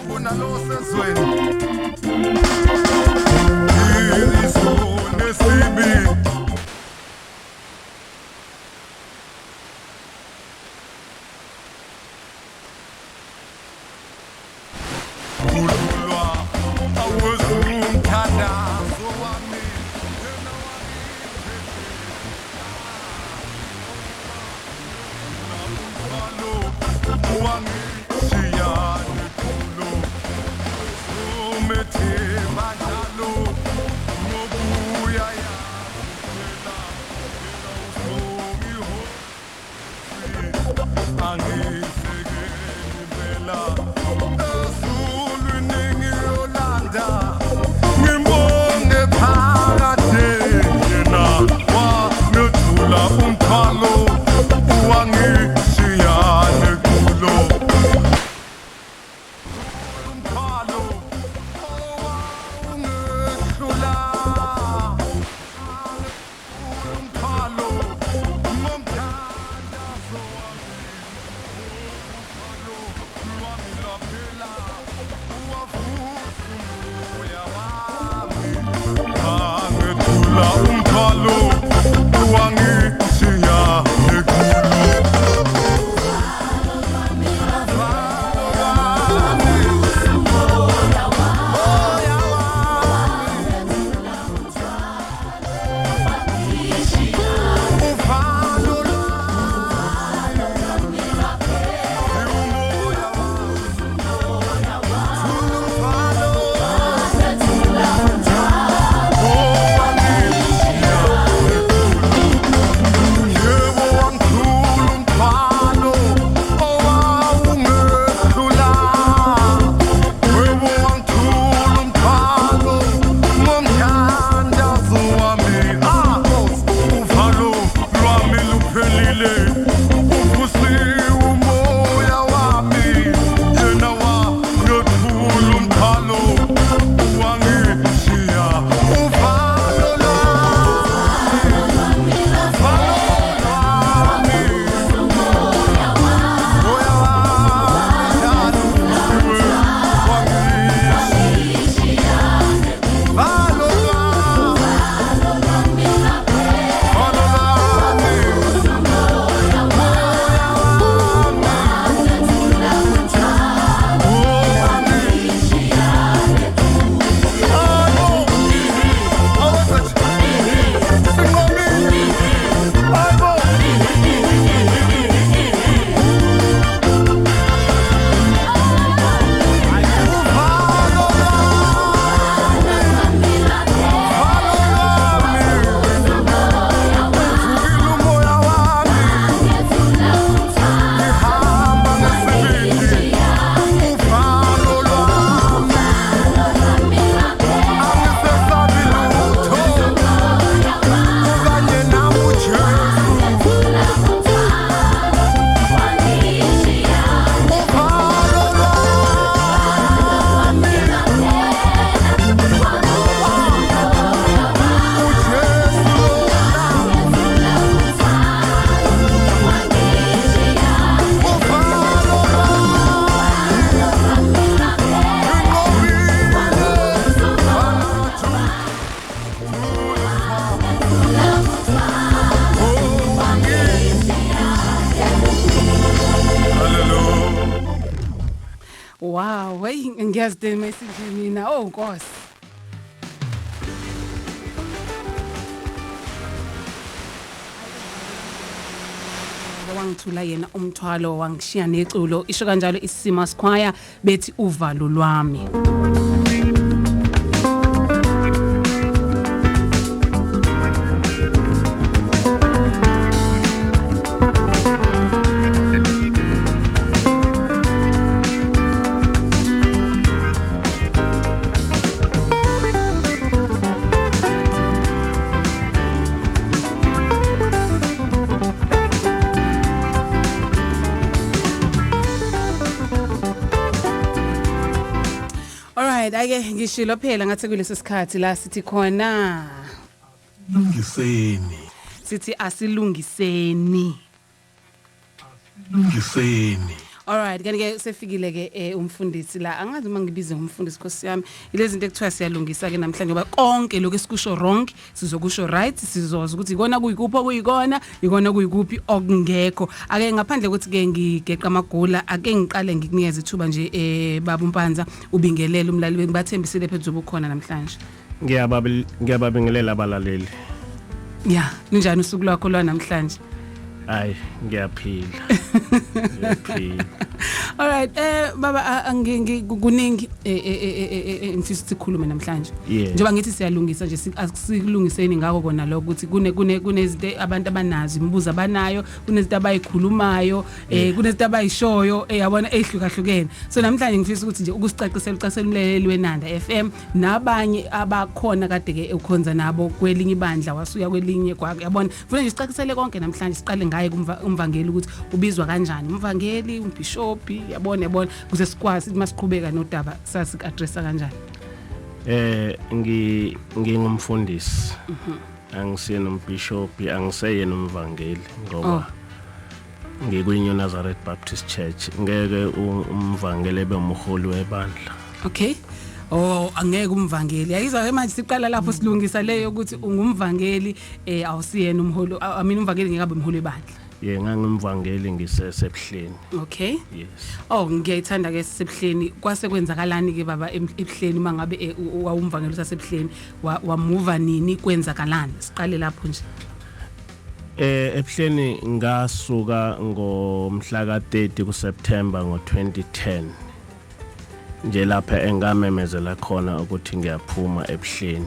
Kunalo sezweni izoni esibi. Khululwa awuzumthandazo wami yena wangithethisa wangishiya neculo umethemba njalo nobuya yakuphela yena usongihosi angisekeli impela ezulwini ngiyolanda ngimbonge phakade yena wangethula umthwalo wangishiya neculo umthwalo owangehlula umthwalo ngomthandazo wami uvalo lwami lwaphela wavusa umoya wami wangethula umthwalo wangishiya neculo uvalo lwami umoya wami thula umthwalo owangishiya neculo. Yebo wangithula umthwalo owawungehlula. Yebo wangithula umthwalo ngomthandazo wami. Ah, uvalo lwami luphelile. Uvusiwe umoya wami. Yena wangethula umthwalo wangishiya. Uvalo lwami, uvalo lwami. Moya wami njalo uvusiwe wangishiya. Valo lwami, valo lwami, moya wami, wangishiya. Hayibo, awazathi sinqobile. Hayibo. Uvalo lwami, valo lwami, uvukile umoya wami, ngihamba ngesibindi. Uvalo lwami, angisesabi lutho, ukanye nami uJesu. Uvalo lwami, uJesu lona. Uvalo lwami, nginqobile. Hallelujah. Wow, hey ngiyazidema isinje mina. Oh Nkosi. Wangithula yena umthwalo wangishiya neculo isho kanjalo isima squire bethi uvalo lwami. Alright, ake ngishilo phela ngathi kulesi sikhathi la sithi khona Lungiseni, sithi asilungiseni. lungiseni. Alright, kanti ke sefikile ke umfundisi la. Angazi uma ngibize ngumfundisi, Nkosi yami. Ilezi zinto ekuthiwa siyalungisa ke namhlanje, ngoba konke lokho esikusho wrong sizokusho right, sizoza ukuthi ikona kuyikuphi okuyikona, ikona kuyikuphi okungekho. Ake ngaphandle ukuthi ke ngigeqa amagula, ake ngiqale ngikunikeze ithuba nje, baba uMpanza, ubingelele umlaleli, ngibathembisile phezulu ubukhona namhlanje. Ngiyababingelela abalaleli. Ya, ninjani usuku lwakho lwanamhlanje? Hayi, ngiyaphila. Ngiyaphila. Alright, baba, kuningi ngifisa ukuthi sikhulume namhlanje. Njengoba ngithi siyalungisa nje, asikulungiseni ngako kona lokho ukuthi kune kune kunezinto abantu abanazo, imibuzo abanayo, kunezinto abayikhulumayo, kunezinto abayishoyo, yabona, ezihlukahlukene. So namhlanje ngifisa ukuthi nje ukusicacisela, ucacisela umlaleli weNanda FM nabanye abakhona kade ke ukhonza nabo kwelinye ibandla, wasuya kwelinye kwa, yabona. Funa nje sicacisele konke namhlanje, siqale ngaye umvangeli, ukuthi ubizwa kanjani umvangeli, umbishopi, yabona, yabona, ukuze sikwazi ukuthi masiqhubeka nodaba sasi addressa kanjani. Ngingumfundisi. Angisiyena umbishopi, angiseyena umvangeli ngoba ngikwi-New Nazareth Baptist Church. Ngeke umvangeli ebe umholi webandla. Okay. Oh, angeke umvangeli. Ayizwa ke manje, siqala lapho silungisa leyo ukuthi ungumvangeli, awusiyena umholi. I mean, umvangeli ngeke abe umholi webandla. Ye, ngangumvangeli ngisesebuhleni. Okay. Yes. Oh, ngiyayithanda ke sebuhleni. Kwase kwenzakalani ke baba ebuhleni, mangabe wawumvangeli usasebuhleni, wamuva nini, kwenzakalani? Siqale lapho nje. Ebuhleni ngasuka ngomhla ka30 kuSeptember ngo2010. Nje lapha engamemezela khona ukuthi ngiyaphuma ebuhleni.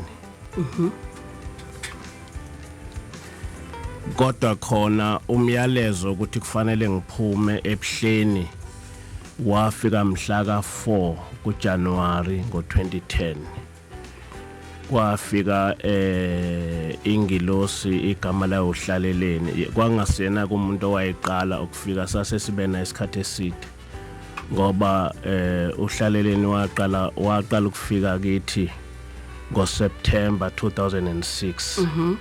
Kodwa khona umyalezo ukuthi kufanele ngiphume ebuhleni wafika mhla ka4 kuJanuary ngo2010. Kwafika ingilosi, igama layo uhlaleleni. Kwangasena kumuntu owayeqala ukufika, sase sibe na isikhathi eside, ngoba uhlaleleni waqala ukufika kithi ngoSeptember 2006.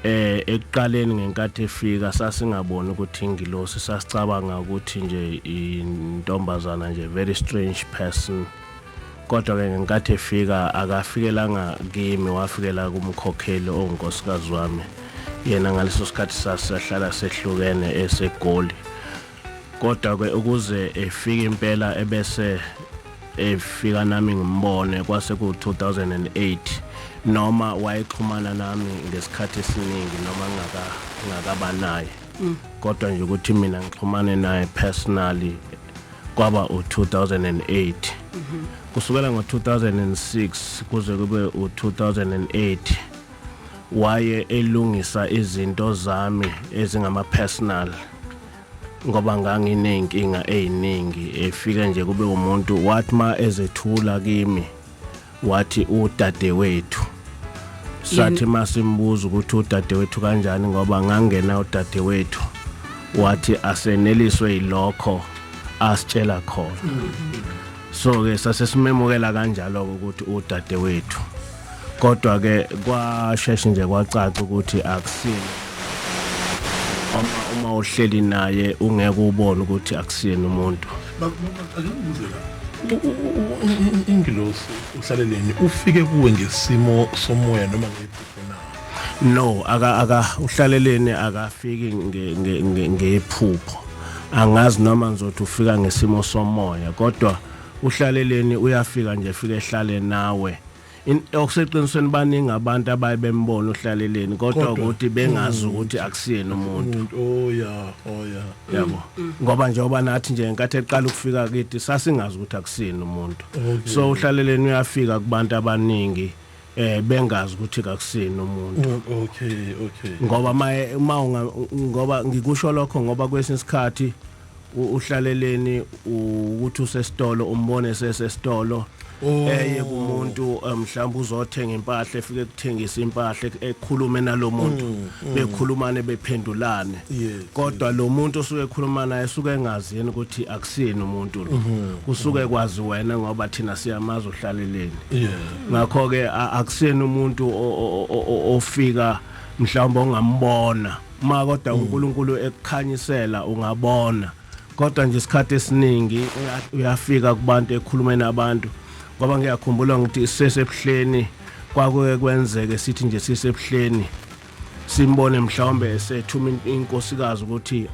Ekuqaleni ngenkathi efika sasingaboni ukuthi ingilosi, sasicabanga ukuthi nje intombazana nje, very strange person. Kodwa ke ngenkathi efika akafikelanga kimi, wafikela kumkhokheli ongunkosikazi wami. Yena ngaleso sikhathi sasahlala sehlukene eseGoli. Kodwa ke ukuze efike impela ebese efika nami ngimbone kwase ku 2008, noma wayexhumana nami ngesikhathi esiningi noma ngingakaba naye, kodwa nje ukuthi mina ngixhumane naye personally kwaba u2008. Kusukela ngo2006 kuze kube u2008 waye elungisa izinto zami ezingama personal, ngoba ngangineyinkinga eziningi. Efika nje kube umuntu, wathi ma ezethula kimi wathi udadewethu. Sathi masimbuza ukuthi udadewethu kanjani, ngoba ngangena udadewethu, wathi aseneliswe yilokho asitshela khona. So ke sasesimemukela kanjalo ukuthi udadewethu, kodwa ke kwasheshe nje kwacaca ukuthi akusini. Uma uhleli naye ungeke ubone ukuthi akusiyena umuntu. Ake ngibuze la. Ingilosi uhlaleleni ufike kuwe ngesimo somoya noma ngephupho na? No, aka uhlaleleni akafiki ngephupho. Angazi noma ngizothi ufika ngesimo somoya, kodwa uhlaleleni uyafika nje, fike ehlale nawe. Okuseqinisweni baningi abantu abaye bembona uhlaleleni, kodwa ukuthi bengazi ukuthi akusiyena umuntu. Umuntu, oh ya, oh ya. Yabo, ngoba njengoba nathi nje ngenkathi eqala ukufika kithi sasingazi ukuthi akusiyena umuntu. So uhlaleleni uyafika kubantu abaningi bengazi ukuthi kakusiyena umuntu. Ngoba maye uma unga, ngoba ngikusho lokho ngoba kwesinye isikhathi uhlaleleni ukuthi usesitolo, umbone sesesitolo, eye kumuntu, mhlawumbe uzothenga impahla, efike kuthengisa impahla, ekhulume nalomuntu, bekhulumane bephendulane, kodwa lo muntu osuke ekhuluma naye suke engazi yena ukuthi akusiyena umuntu lo. Kusuke kwazi wena ngoba thina siyamazi uhlaleleni. Ngakho ke akusiyena umuntu ofika mhlawumbe ongambona ma, kodwa uNkulunkulu ekukhanyisela ungabona. Kodwa nje isikhathi esiningi uyafika kubantu ekhuluma nabantu, ngoba ngiyakhumbula ukuthi sisesebuhleni, kwakuke kwenzeke sithi nje sisebuhleni simbone mhlawumbe esethuma inkosikazi ukuthi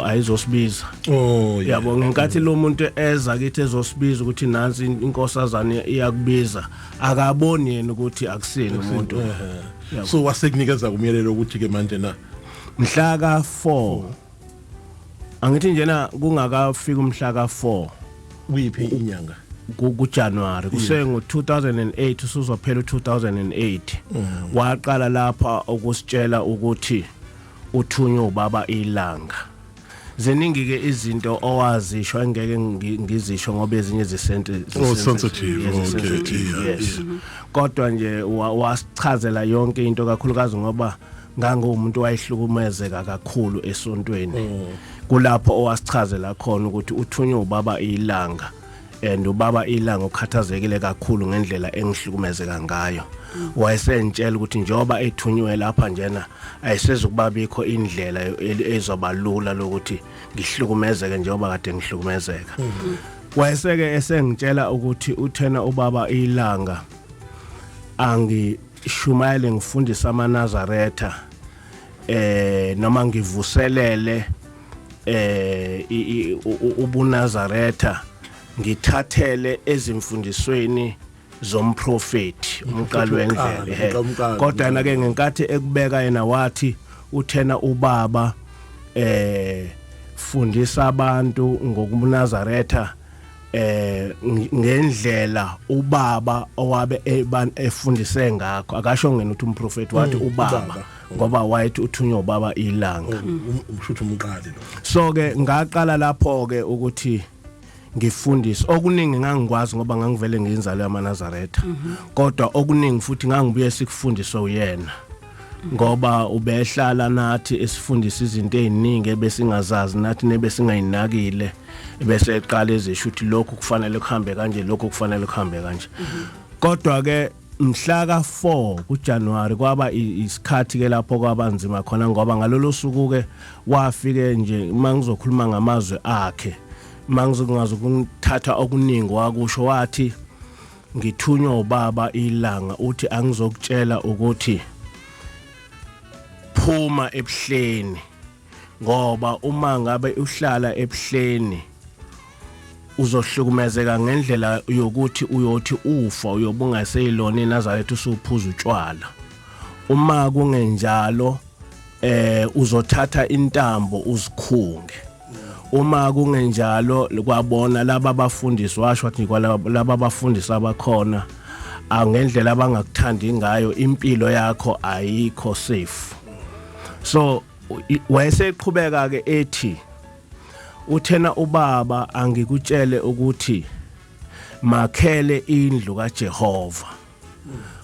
ayizosibiza. Oh. Yabo, ngenkathi lo muntu eza kithi ezosibiza ukuthi nansi inkosazane iyakubiza, akaboni yena ukuthi akusini umuntu. So wasekunikeza umyalelo ukuthi ke manje na mhla ka4, angithi njena kungakafika umhla ka4. Kuyiphi inyanga? KuJanuary, kusengu 2008, usuzophela u2008. Waqala lapha ukusitshela ukuthi uthunywe ubaba ilanga. Ziningi ke izinto owazisho engeke ngizisho ngoba ezinye zisente Oh, sensitive, okay, sensitive, yes. Kodwa nje wasichazela yonke into, kakhulukazi ngoba ngangumuntu wayehlukumezeka kakhulu esontweni. Kulapho owasichazela khona ukuthi uthunywe ubaba ilanga, and ubaba ilanga ukhathazekile kakhulu ngendlela engihlukumezeka ngayo. Wayesentshela ukuthi njengoba ethunywe lapha njena, ayisezukuba bikho indlela ezoba lula lokuthi ngihlukumezeke njengoba kade ngihlukumezeka. Wayeseke esengitshela ukuthi uthena ubaba ilanga angishumayele, ngifundise amaNazaretha, noma ngivuselele ubuNazaretha, ngithathele ezimfundisweni zomprofeti umqalo wendlela. Umqalo. Kodwa yena ke ngenkathi ekubeka yena wathi uthena ubaba fundisa abantu ngokuNazaretha ngendlela ubaba owabe efundise ngakho. Akasho ngena ukuthi umprofeti, wathi ubaba, ubaba. Ngoba wayethi uthunywe ubaba ilanga. Umshuthu umqali lo. So ke ngaqala lapho ke ukuthi ngifundise okuningi. Ngangikwazi ngoba ngangivele ngiyinzalo yamaNazaretha, kodwa okuningi futhi ngangibuye sikufundiswe uyena, ngoba ubehlala nathi esifundisa izinto eziningi ebesingazazi nathi nebesingayinakile, bese eqala ezisho ukuthi lokhu kufanele kuhambe kanje, lokhu kufanele kuhambe kanje. Kodwa ke mhla ka4 kuJanuary kwaba isikhathi ke lapho kwabanzima khona, ngoba ngalolu suku ke wafike nje, mangizokhuluma ngamazwi akhe, mangizokungazi ukuthatha okuningi wakusho, wathi ngithunywa ubaba ilanga, uthi angizokutshela ukuthi phuma ebuhleni, ngoba uma ngabe uhlala ebuhleni uzohlukumezeka ngendlela yokuthi uyothi ufa uyobe ungaseyilona iNazaretha, usuphuza utshwala. Uma kungenjalo uzothatha intambo uzikhunge. Uma kungenjalo, kwabona laba abafundisi, washo wathi laba abafundisi abakhona angendlela abangakuthandi ngayo, impilo yakho ayikho safe. So wayeseqhubeka ke ethi uthena ubaba angikutshele ukuthi makhele indlu kaJehova.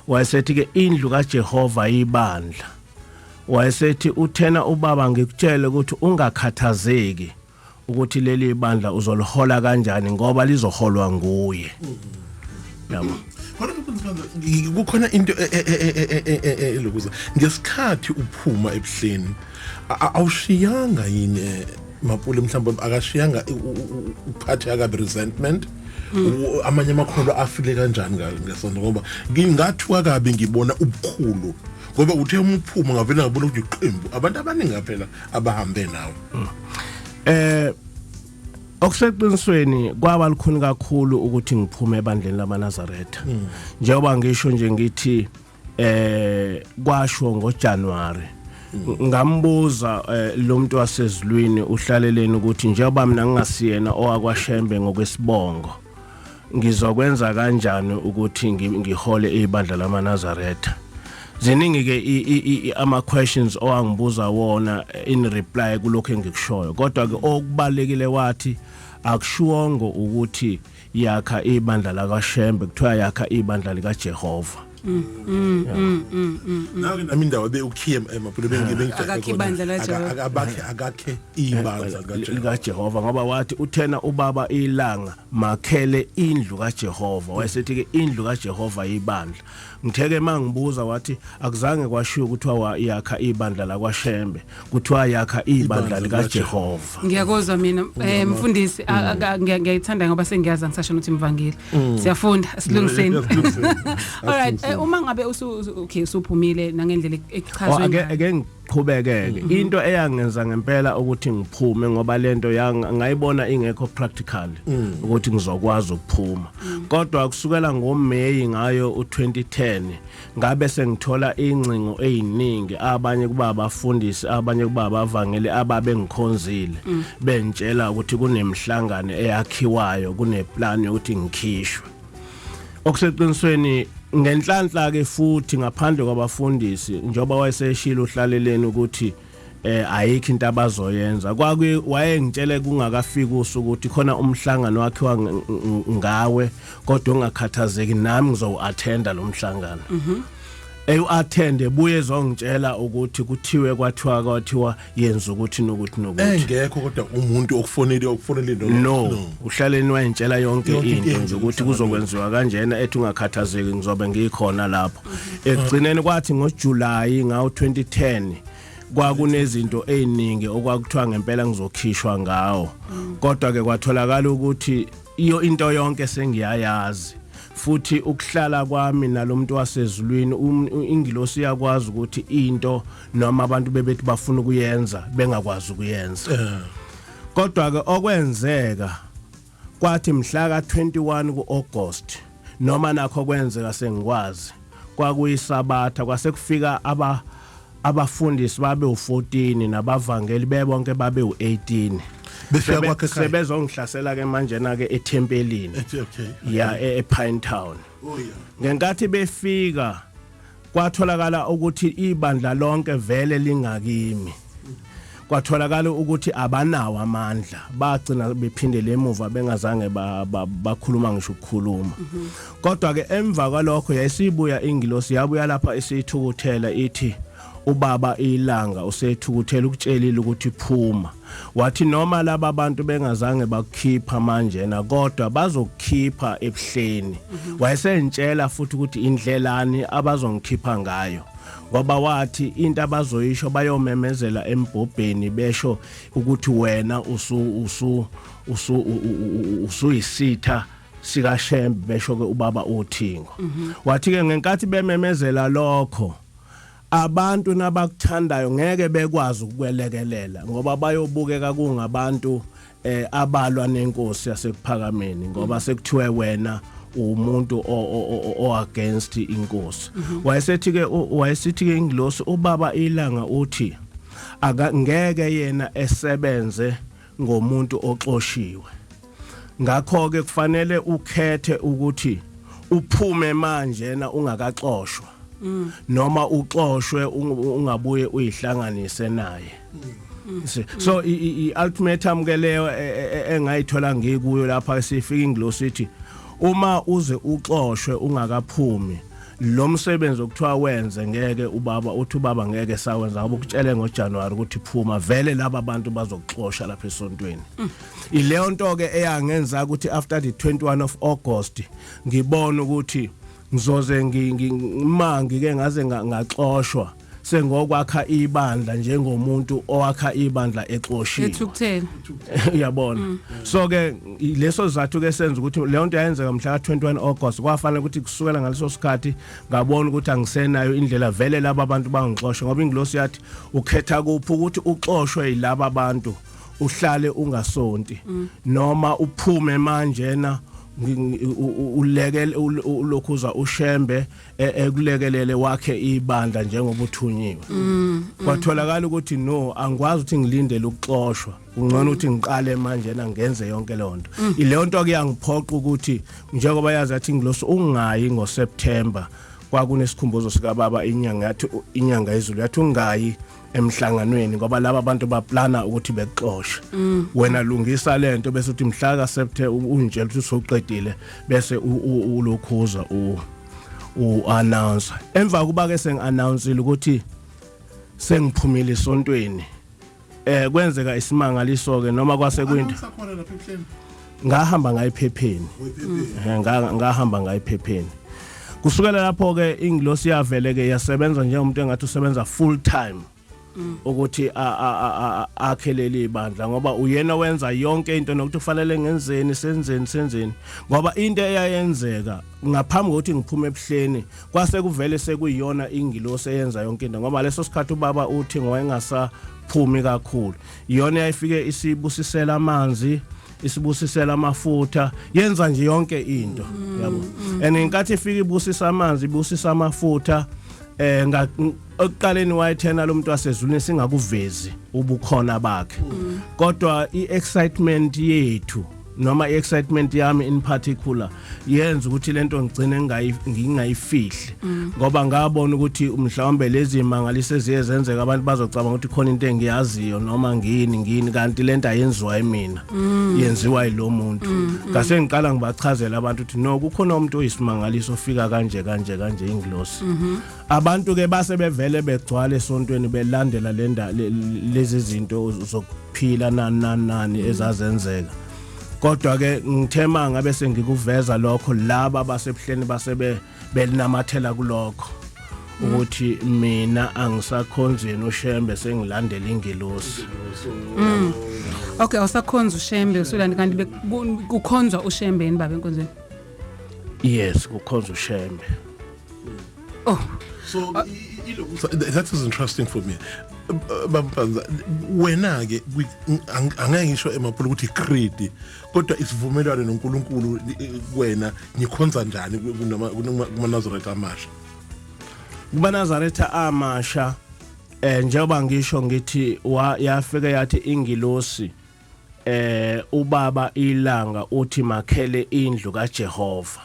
Wayesethi ke indlu kaJehova ibandla. Wayesethi uthena ubaba ngikutshele ukuthi ungakhathazeki ukuthi leli bandla uzolihola kanjani, ngoba lizoholwa nguye, yabo. Kodwa kukhona into elokuza ngesikhathi uphuma ebuhleni, awushiyanga yini, Mapule, mhlawumbe akashiyanga uphathe akabi resentment? Amanye amakholwa afile kanjani ngesonto? Ngoba ngingathuka kabi ngibona ubukhulu, ngoba uthe uma uphuma ngavela ngabona ukuthi iqembu abantu abaningi phela abahambe nawe. Okuseqinisweni kwaba lukhuni kakhulu ukuthi ngiphume ebandleni lamaNazaretha. Njengoba ngisho nje ngithi kwasho ngoJanuary, ngambuza lo muntu wasezulwini uhlaleleni ukuthi njengoba mina ngingasiyena owakwaShembe ngokwesibongo, ngizokwenza kanjani ukuthi ngihole ibandla lamaNazaretha? Ziningi ke ama questions owangibuza wona in reply kulokho engikushoyo, kodwa ke okubalekile wathi akushiwongo ukuthi yakha ibandla lakaShembe, kuthiwa yakha ibandla likaJehova. Nawe nami indawo be ukhiye emaphulo bengijahe. Akakhe ibandla laJehova. Akakhe, akakhe ibandla likaJehova. LikaJehova, ngoba wathi uthena ubaba ilanga makhele indlu kaJehova, wayesethi ke indlu kaJehova ibandla. Ngitheke mangibuza wathi akuzange kwashiwo kuthiwa yakha ibandla la kwaShembe, kuthiwa yakha ibandla likaJehova. Ngiyakuzwa mina, mfundisi, ngiyayithanda ngoba sengiyazi angisasho ukuthi mvangeli. Siyafunda, silungiseni. Alright, uma ngabe usu okay usuphumile nangendlela echazwe ake ake ngiqhubekeke, into eyangenza ngempela ukuthi ngiphume, ngoba lento ngayibona ingekho practical ukuthi ngizokwazi ukuphuma, kodwa kusukela ngoMay ngayo u2010 ngabe sengithola ingcingo eziningi, abanye kuba abafundisi, abanye kuba abavangeli ababe ngikhonzile, bentshela ukuthi kunemhlangano eyakhiwayo, kuneplan yokuthi ngikhishwe. Okuseqinisweni ngenhlanhla ke futhi, ngaphandle kwabafundisi, njoba wayeseshilo uhlaleleni ukuthi ayikho into abazoyenza, kwake wayengitshele kungakafiki usuku ukuthi khona umhlangano wakhiwa ngawe, kodwa ungakhathazeki, nami ngizowu-attenda lo mhlangano. Eyu-attend, buye ezongitshela ukuthi kuthiwe kwathiwa kwathiwa yenza ukuthi nokuthi nokuthi. Engekho kodwa umuntu okufonele no, uhlaleni wayentshela yonke into nje ukuthi kuzokwenziwa kanjena, ethi ungakhathazeki, ngizobe ngikhona lapho. Ekugcineni kwathi ngoJuly ngawo 2010 kwakunezinto eziningi okwakuthiwa ngempela ngizokhishwa ngawo, kodwa ke kwatholakala ukuthi iyo into yonke sengiyayazi, futhi ukuhlala kwami nalomuntu wasezulwini, ingilosi iyakwazi ukuthi into noma abantu bebethi bafuna ukuyenza bengakwazi ukuyenza. Kodwa ke okwenzeka kwathi mhla ka21 kuAugust, noma nakho kwenzeka sengikwazi, kwakuyisabatha, kwase kufika abafundisi babe u14 nabavangeli bebonke babe u18. Befika kwakhe ekhaya? Sebezongihlasela ke manje na ke ethempelini. Ethi okay. Ya, ePine Town. Oh yeah. Ngenkathi befika kwatholakala ukuthi ibandla lonke vele lingakimi. Kwatholakala ukuthi abanawo amandla, bagcina bephindele emuva bengazange bakhuluma ngisho ukukhuluma. Kodwa ke emva kwalokho yayisibuya ingilosi, yabuya lapha isithukuthela, ithi ubaba ilanga usethukuthela, ukutshelile ukuthi phuma, wathi noma laba bantu bengazange bakukhipha manje na, kodwa bazokukhipha ebuhleni. Wayesentshela futhi ukuthi indlelani abazongikhipha ngayo, ngoba wathi into abazoyisho, bayomemezela embhobheni besho ukuthi wena usu usu usu usuyisitha sikaShembe, besho ke ubaba uThingo. Wathi ke ngenkathi bememezela lokho, abantu nabakuthandayo ngeke bekwazi ukwelekelela, ngoba bayobukeka kungabantu abalwa nenkosi yasekuphakameni, ngoba sekuthiwe wena umuntu o against inkosi. Wayesithi ke ingilosi, ubaba ilanga uthi aka ngeke yena esebenze ngomuntu oxoshiwe, ngakho ke kufanele ukhethe ukuthi uphume manje na ungakaxoshwa, noma uxoshwe ungabuye uyihlanganise naye. So i ultimatum ke leyo engayithola ngikuyo lapha, sifika ingilosi ithi uma uze uxoshwe ungakaphumi, lo msebenzi okuthiwa wenze ngeke, ubaba uthi ubaba ngeke sawenza, ngoba ukutshele ngoJanuary ukuthi phuma, vele laba bantu bazokuxosha lapha esontweni. Ileyo nto ke eyangenza ukuthi after the 21 of August ngibone ukuthi ngizoze ma ngike ngaze ngaxoshwa sengokwakha ibandla njengomuntu owakha ibandla exoshiwe. Ethukuthele. Uyabona, so ke leso sizathu ke senza ukuthi leyo nto yayenzeka mhla ka21 August, kwafanele ukuthi kusukela ngaleso sikhathi ngabona ukuthi angisenayo indlela, vele laba bantu bangixosha, ngoba ingilosi yathi ukhetha kuphi, ukuthi uxoshwe yilaba bantu uhlale ungasonti, noma uphume manje na ulekele ulokhuza uShembe ekulekelele wakhe ibandla njengoba uthunyiwe. Kwatholakala ukuthi no, angikwazi ukuthi ngilindele ukuxoshwa, kungcono ukuthi ngiqale manje na ngenze yonke leyo nto. Ileyo nto kuyangiphoqa ukuthi njengoba yazi athi ngilosi ungayi ngoSeptember, kwakunesikhumbuzo sika baba inyanga, yathi inyanga izulu, yathi ungayi emhlanganweni ngoba laba bantu baplana ukuthi bekuxoshe wena, lungisa lento, bese uthi mhla ka September ungitshela ukuthi usuqedile, bese ulokhuza u U-announce emva kuba ke sengi-announceile ukuthi sengiphumile esontweni, kwenzeka isimangaliso ke, noma kwase kuyinto Sakhona lapha ebuhleni? Ngahamba ngayiphepheni. Ngahamba ngayiphepheni. Kusukela lapho ke ingilosi yavele ke yasebenza njengomuntu engathi usebenza full time ukuthi akhe leli ibandla, ngoba uyena wenza yonke into nokuthi kufanele ngenzeni, senzeni, senzeni, ngoba into eyayenzeka ngaphambi kokuthi ngiphume ebuhleni kwase kuvele sekuyiyona ingilosi eyenza yonke into, ngoba leso sikhathi ubaba uthi ngowayengasaphumi kakhulu, iyona yayifike isibusisela amanzi, isibusisela amafutha, yenza nje yonke into, yabo. And inkathi ifika ibusisa amanzi, ibusisa amafutha, ekuqaleni wayethena lo muntu wasezulwini singakuvezi ubukhona bakhe, kodwa i-excitement yethu noma i-excitement yami in particular yenza ukuthi lento ngigcine ngingayifihli, ngoba ngabona ukuthi mhlawumbe lezi mangaliso eziye zenzeka abantu bazocabanga ukuthi khona into engiyaziyo noma ngini ngini, kanti lento ayenziwa yimina, yenziwa yilo muntu. Ngase ngiqala ngibachazela abantu ukuthi no, kukhona umuntu oyisimangaliso ofika kanje kanje kanje, ingilosi. Abantu ke base bevele begcwala esontweni belandela lenda lezi zinto zokuphila nani nani nani ezazenzeka. Kodwa ke ngithema ngabe sengikuveza lokho, laba basebuhleni basebe belinamathela kulokho ukuthi mina angisakhonzeni uShembe, sengilandela ingilosi. Okay, awusakhonza uShembe, usulandi, kanti kukhonzwa uShembe yini, baba, enkonzweni? Yes, kukhonza uShembe. Oh. So so that is interesting for me, Bampanza. Wena ke angeke ngisho emaphula ukuthi creed, kodwa isivumelwano noNkulunkulu kuwena ngikhonza njani kunoma kuma Nazareth amasha? KubaNazaretha amasha, njengoba ngisho ngithi yafika yathi ingilosi, ubaba ilanga uthi makhele indlu kaJehova.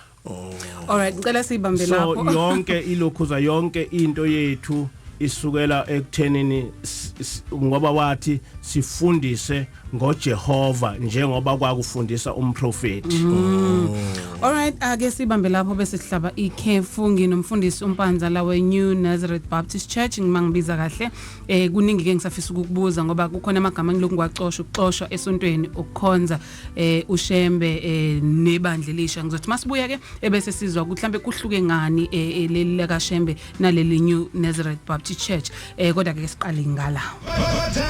Alright, ngicela sibambe so lapho. Yonke ilokhuza, yonke into yethu isukela ekuthenini ngoba wathi sifundise ngoJehova njengoba kwakufundisa umprofeti. Alright, ake sibambe lapho bese sihlaba ikhefu. Nginomfundisi uMpanza la we New Nazareth Baptist Church, ngimangibiza kahle. Kuningi ke ngisafisa ukukubuza, ngoba kukhona amagama engilokhu ngiwacosha, ukuxoshwa esontweni, ukukhonza uShembe nebandla elisha. Ngizothi masibuya ke ebese sizwa ukuthi mhlambe kuhluke ngani leli laka Shembe naleli New Nazareth Baptist Church. Kodwa ke siqale ngala. The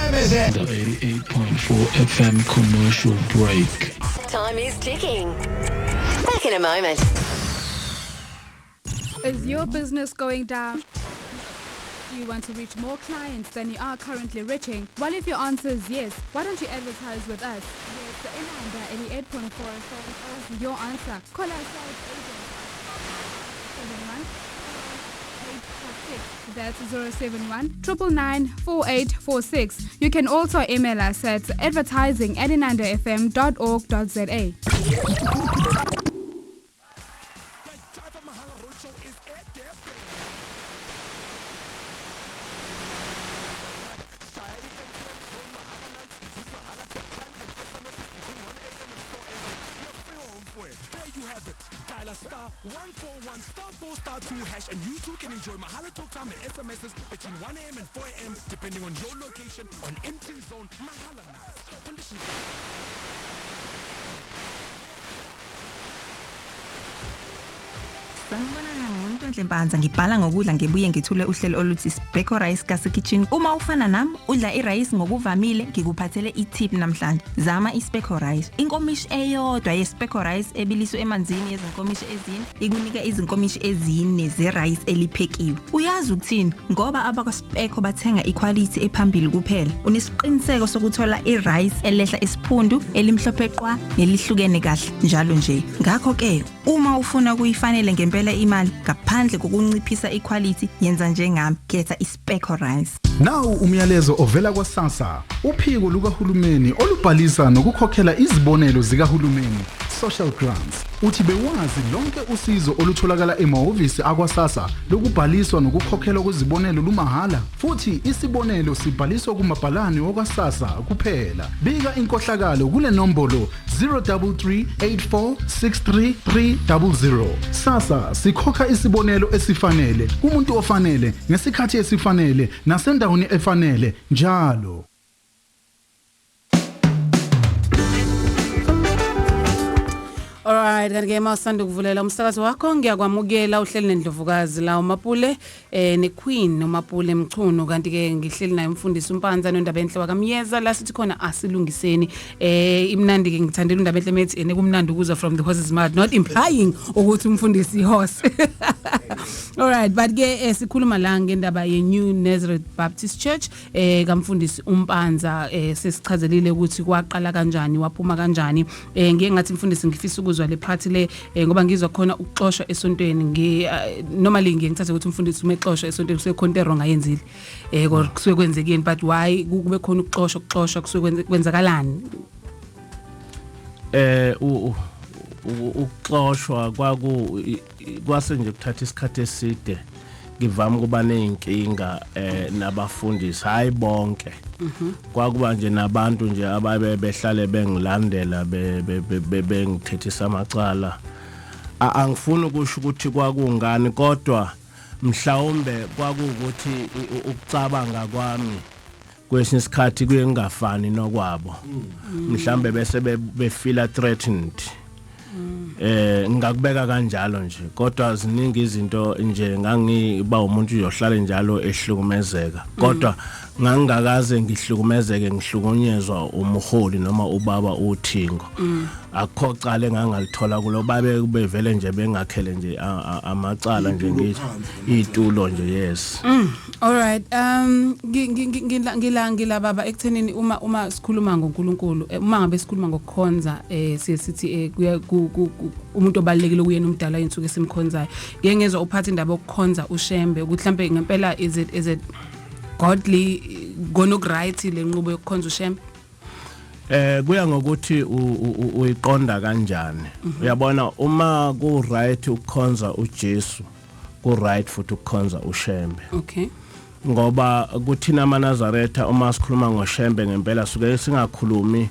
88.4 FM commercial break. Time is ticking. Back in a moment. Is your business going down? Do you want to reach more clients than you are currently reaching? Well, if your answer is yes, why don't you advertise with us? Yes, the Inanda 88.4 FM is your answer. Call our sales agent 71 846. That's 071 999 4846. You can also email us at advertising@inandafm.org.za. Driver Mahala Roadshow is at Durban. Shaya i-M12 zone Mahala nights, Mahala time and SMS between 1 a.m. and 4 a.m. You're free home for it. There you have it. Dial a *141 *4 *2# and you too can enjoy Mahala talk time and SMSs between 1 a.m. and 4 a.m. depending on your location on MT Zone Mahala nights. Conditions. Sanibonani, nguNtonhle Mpanza, ngibhala ngokudla ngibuye ngithule uhlelo oluthi Sibheko Rice Kasi Kitchen. Uma ufana nami udla irice ngokuvamile, ngikuphathele i-tip namhlanje. Zama iSpeko Rice. Inkomishi eyodwa yeSpeko Rice ebiliswe emanzini yezinkomishi 4 ikunika izinkomishi 4 zerice eliphekiwe. Uyazi ukuthini? Ngoba abakwaSpeko bathenga iquality ephambili kuphela. Unesiqiniseko sokuthola irice elehla isiphundu, elimhlophe qwa nelihlukene kahle njalo nje. Ngakho ke uma ufuna kuyifanele ngempela imali ngaphandle kokunciphisa iquality, yenza njengami, khetha iSpeko Rice. Nawu umyalezo ovela kwaSASSA, uphiko lukahulumeni olubhalisa nokukhokhela izibonelo zikahulumeni, social grants. Uthi bewazi lonke usizo olutholakala emahhovisi akwaSASSA lokubhaliswa nokukhokhelwa kwezibonelo lumahhala, futhi isibonelo sibhaliswa kumabhalane wakwaSASSA kuphela. Bika inkohlakalo kule nombolo 033 846 3300. SASSA sikhokha isibonelo esifanele kumuntu ofanele ngesikhathi esifanele nasendaweni efanele njalo. Alright, kanti ke mawusanda ukuvulela umsakazo wakho, ngiyakwamukela. Uhleli nendlovukazi la uMapule neQueen uMapule Mchunu, kanti ke ngihleli naye umfundisi uMpanza nondaba enhle wakamyeza la sithi khona asilungiseni. Imnandi ke, ngithandela undaba enhle methi ene kumnandi ukuzwa from the horse's mouth, not implying ukuthi umfundisi horse. Alright, but ke sikhuluma la ngendaba ye New Nazareth Baptist Church kamfundisi uMpanza. Sesichazelile ukuthi kwaqala kanjani, waphuma kanjani. Ngiye ngathi mfundisi, ngifisa ukuzwa le part le ngoba ngizwa khona ukuxoshwa esontweni. Ngi normally ngiye ngithathe ukuthi umfundisi uma exoshwa esontweni kusuke khona into wrong ayenzile, kodwa kusuke kwenzekeni? But why kube khona ukuxoshwa kusuke kwenzakalani? Ukuxoshwa kwaku kwase nje kuthatha isikhathi eside. Ngivama ukuba nezinkinga nabafundisi, hayi bonke. Kwakuba nje nabantu nje ababe behlale bengilandela, bengithethisa amacala. Angifuni ukusho ukuthi kwakungani, kodwa mhlawumbe kwakuwukuthi ukucabanga kwami kwesinye isikhathi kuye kungafani nokwabo, mhlambe bese befeela threatened. Ngingakubeka kanjalo nje, kodwa ziningi izinto nje. Ngangiba umuntu uyohlala njalo ehlukumezeka, kodwa ngangingakaze ngihlukumezeke, ngihlukunyezwa umholi noma ubaba uThingo. Akukho cala engangalithola kulo, babe bevele nje bengakhele nje amacala nje, ngithi itulo nje, yes. All right, ngila baba ekuthenini uma sikhuluma ngoNkulunkulu, uma ngabe sikhuluma ngokukhonza, siye sithi kuya umuntu obalekile kuyena umdala insuku esimkhonzayo. Ngeke ngezwa uphatha indaba yokukhonza uShembe ukuthi mhlambe ngempela is it godly, kona right le nqubo yokukhonza uShembe? Kuya ngokuthi uyiqonda kanjani. Uyabona, uma ku right ukukhonza uJesu, ku right futhi ukukhonza uShembe. Ngoba kuthina amaNazaretha, uma sikhuluma ngoShembe ngempela suke singakhulumi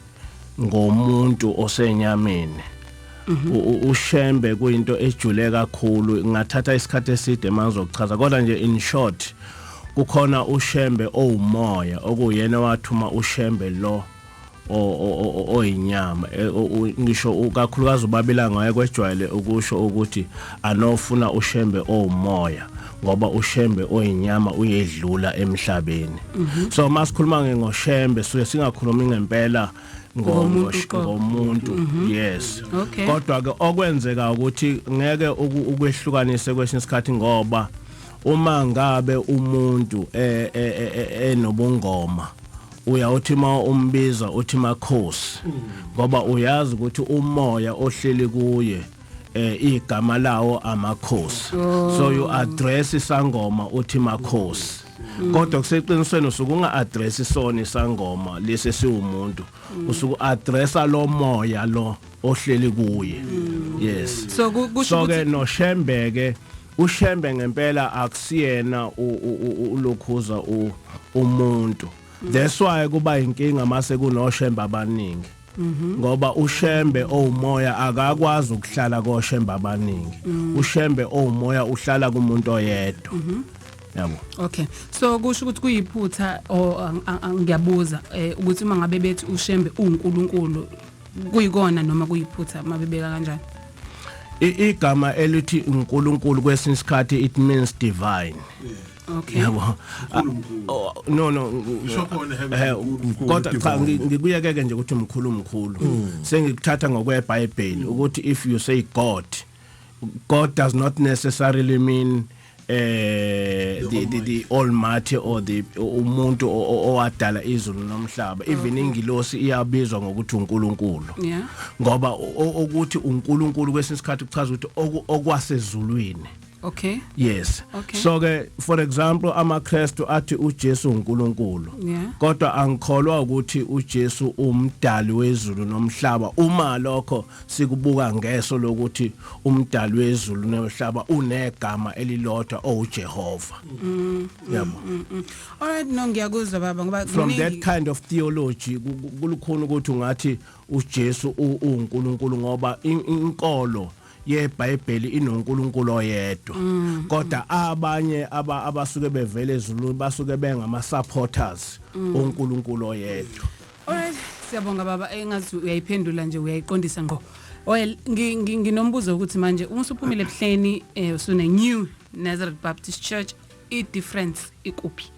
ngomuntu osenyameni. UShembe kuyinto ejule kakhulu, ingathatha isikhathi eside mangizokuchaza, kodwa nje in short kukhona uShembe owumoya, okuyena wathuma uShembe lo oyinyama. Ngisho kakhulukazi uBabilanga wayekwejwayele ukusho ukuthi anofuna uShembe owumoya, ngoba uShembe oyinyama uyedlula emhlabeni. So masikhuluma ngoShembe suke singakhulumi ngempela Ngomuntu uqobo. Ngomuntu, yes. Kodwa ke okwenzeka ukuthi ngeke ukwehlukanise kwesinye isikhathi, ngoba uma ngabe umuntu enobungoma uyawuthi ma umbiza uthi makhosi, ngoba uyazi ukuthi umoya ohleli kuye igama lawo amakhosi. So you address isangoma uthi makhosi, kodwa kuseqinisweni usuke unga address sona isangoma lesi siwumuntu, usuku addressa lo moya lo ohleli kuye, yes. So kusho So ke ukuthi noShembe ke, uShembe ngempela akusiyena ulokhuza umuntu. That's why kuba inkinga mase kunoShembe abaningi, ngoba uShembe owumoya akakwazi ukuhlala koShembe abaningi. UShembe owumoya uhlala kumuntu oyedwa, yabo. Okay, so kusho ukuthi kuyiphutha or ngiyabuza ukuthi uma ngabe bethi uShembe uNkulunkulu, kuyikona noma kuyiphutha mabebeka kanjani? Igama elithi uNkulunkulu kwesinye isikhathi it means divine. Yabo. Oh, no. Usho khona heaven, mkhulu, mkhulu, Kodwa cha, divine. ngikuyekeke nje ukuthi mkhulu mkhulu. Sengikuthatha ngokweBhayibheli ukuthi if you say God, God does not necessarily mean the almighty or the umuntu owadala izulu nomhlaba. Even ingilosi iyabizwa ngokuthi uNkulunkulu. Ngoba ukuthi uNkulunkulu kwesinye isikhathi kuchaza ukuthi okwasezulwini. Okay. Yes. Okay. So ke, for example, amaKristu athi uJesu uNkulunkulu. Kodwa angikholwa ukuthi uJesu umdali wezulu nomhlaba, uma lokho sikubuka ngeso lokuthi umdali wezulu nomhlaba unegama elilodwa, owuJehova. Yabo. Alright, no, ngiyakuzwa baba, ngoba From that kuningi- kind of theology, kulukhuni ukuthi ungathi uJesu uNkulunkulu, ngoba inkolo yeBhayibheli inoNkulunkulu oyedwa, kodwa abanye abasuke bevele ezulwini basuke bengama supporters oNkulunkulu oyedwa. Alright, siyabonga baba, engathi uyayiphendula nje, uyayiqondisa ngqo. Well, nginombuzo ukuthi manje uma usuphumile ebuhleni, usune New Nazareth Baptist Church, i difference ikuphi?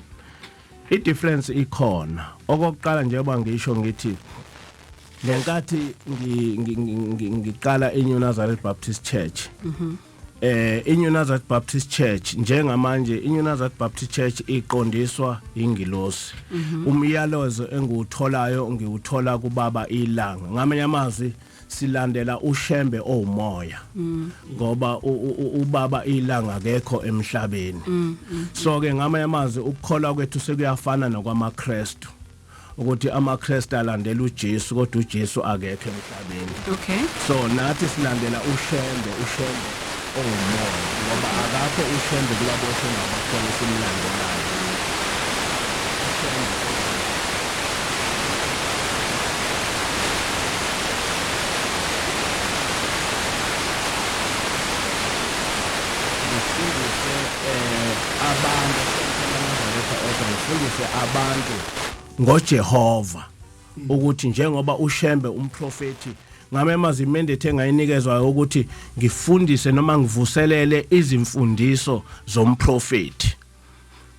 I-difference ikhona. Okokuqala, njengoba ngisho ngithi lenkathi ngiqala iNew Nazareth Baptist Church, iNew Nazareth Baptist Church, njengamanje iNew Nazareth Baptist Church iqondiswa ingilosi. Umyalezo engiwutholayo ngiwuthola kubaba iLanga. Ngamanye amazwi, silandela uShembe owumoya, ngoba ubaba iLanga akekho emhlabeni. So ke ngamanye amazwi, ukukholwa kwethu sekuyafana nokwamaKristu, ukuthi amaKristu alandela uJesu, kodwa uJesu akekho emhlabeni. So nathi silandela uShembe, uShembe owumoya, ngoba akakho uShembe kulabo Shembe abakhona simlandelayo. uShembe ngifundise abantu amaNazaretha odwa, ngifundise abantu ngoJehova, ukuthi njengoba uShembe umprofeti, ngamemazi imandate engayinikezwa ukuthi ngifundise noma ngivuselele izimfundiso zomprofeti.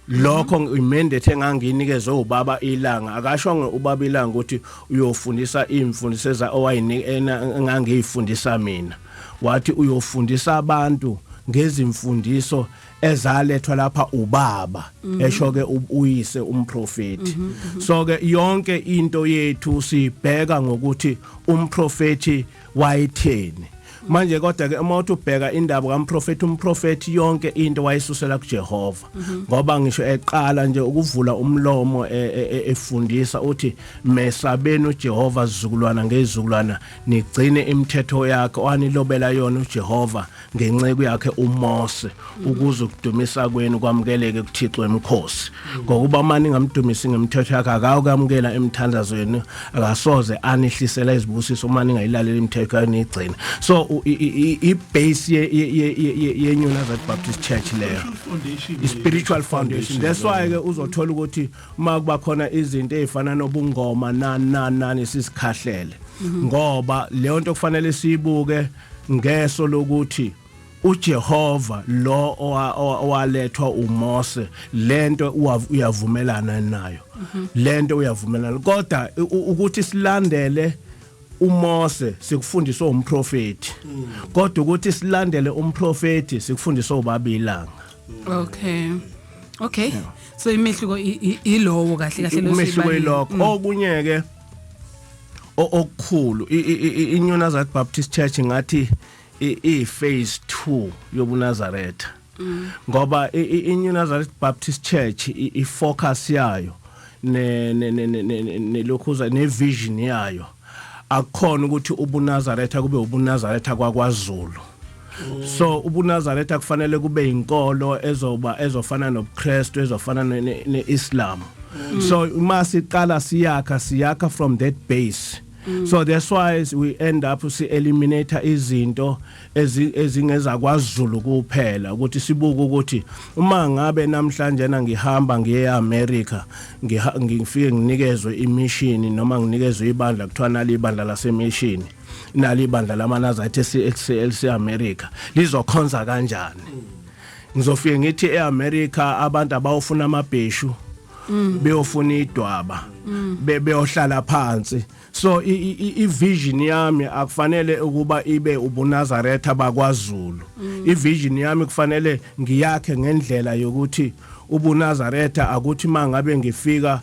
Lokho imandate enganginikezwe ubaba iLanga. Akasho ubaba iLanga ukuthi uyofundisa imfundiso eza engangiyifundisa mina, wathi uyofundisa abantu ngezimfundiso ezalethwa lapha ubaba, esho ke uyise umprofeti. So ke yonke into yethu sibheka ngokuthi umprofeti wayitheni. Manje kodwa ke uma uthi ubheka indaba kaMprofeti, umprofeti yonke into wayisusela kuJehova, ngoba ngisho eqala nje ukuvula umlomo efundisa uthi, "Mesabeni uJehova, zizukulwana ngezizukulwana, nigcine imithetho yakhe owanilobela yona uJehova ngenceku yakhe uMose, ukuze ukudumisa kwenu kwamukeleke kuThixo emkhosi, ngokuba mani ngamdumisi ngemithetho yakhe, akawukamukela emthandazweni, akasoze anihlisela izibusiso uma ningayilalela imithetho yakhe niyigcine." So i-base ye New Nazareth Baptist Church leyo, i-spiritual foundation. That's why ke uzothola ukuthi uma kuba khona izinto ezifana nobungoma, nani nani nani, sisikhahlele, ngoba leyo nto kufanele siyibuke ngeso lokuthi uJehova lo owalethwa uMose, lento uyavumelana nayo, lento uyavumelana. Kodwa ukuthi silandele uMose sikufundiswa umprofeti, kodwa ukuthi silandele umprofeti sikufundiswa ubaba iLanga. Okay, so imehluko ilowo kahle kahle lo. Umehluko siyibalile. Ilokho. Okunye ke okukhulu, i-New Nazareth Baptist Church ngathi i phase 2 yobuNazaretha, ngoba i-New Nazareth Baptist Church i-focus yayo ne ne ne nelokhuza ne vision yayo akukhona ukuthi ubuNazaretha kube ubuNazaretha kwakwaZulu. So ubuNazaretha kufanele kube inkolo ezoba ezofana nobuKristu, ezofana neIslam. So uma siqala siyakha, siyakha from that base. So that's why we end up si eliminate izinto ezingeza kwaZulu kuphela, ukuthi sibuke ukuthi uma ngabe namhlanje na ngihamba ngiye eAmerica, ngifike nginikezwe imission noma nginikezwe ibandla, kuthiwa nali ibandla lasemission, nali ibandla lamaNazaretha elise America, lizokhonza kanjani? Ngizofike ngithi eAmerica abantu abawufuna amabheshu, beyofuna idwaba, beyohlala phansi. So i vision yami akufanele ukuba ibe ubuNazaretha bakwaZulu. I vision yami kufanele ngiyakhe ngendlela yokuthi ubuNazaretha akuthi mangabe ngifika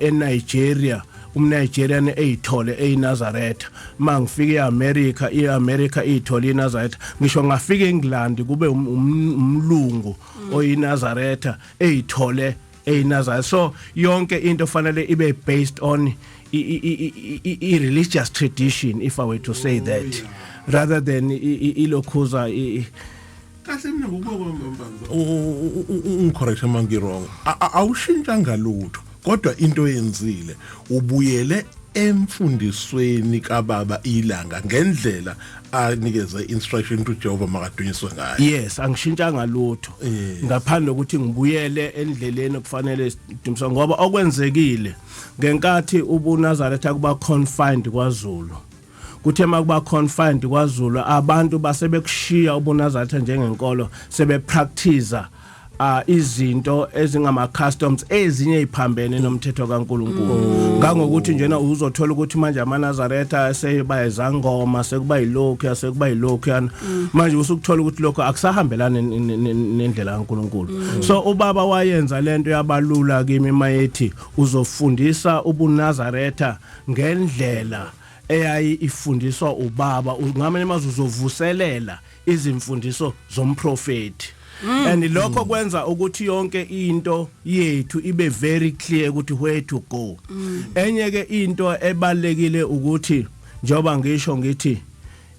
eNigeria. umNigerian eyithole eyiNazaretha, mangifika eAmerica iAmerica iyithole iNazaretha, ngisho ngafika eEngland kube umlungu oyiNazaretha eyithole eyiNazaretha. So yonke into fanele ibe based on i religious tradition, if I were to say that, rather than ilokhuza. Kahle, mina ngokuba kwambanza, ungicorrect uma ngi-wrong, awushintshanga lutho, kodwa into oyenzile ubuyele emfundisweni kababa iLanga ngendlela anikeze instruction to Jehova makadunyiswe ngayo. Yes, angishintshanga lutho ngaphandle kokuthi ngibuyele endleleni okufanele sidumisa, ngoba okwenzekile ngenkathi ubuNazaretha kuba confined kwaZulu, kuthe makuba confined kwaZulu abantu basebekushiya ubuNazaretha njengenkolo, sebepractice izinto ezingama customs ezinye iphambene nomthetho kaNkuluNkulu, ngangokuthi njena uzothola ukuthi manje amaNazaretha seyeba izangoma, sekuba yilokhu, sekuba yilokhu yana. Manje usukuthola ukuthi lokho akusahambelani nendlela kaNkuluNkulu. So ubaba wayenza lento yabalula kimi mayethi uzofundisa ubuNazaretha ngendlela eyayi ifundiswa ubaba, ngamanye amazwi uzovuselela izimfundiso zomprofeti, and lokho kwenza ukuthi yonke into yethu ibe very clear ukuthi where to go. Enye ke into ebalekile ukuthi njengoba ngisho ngithi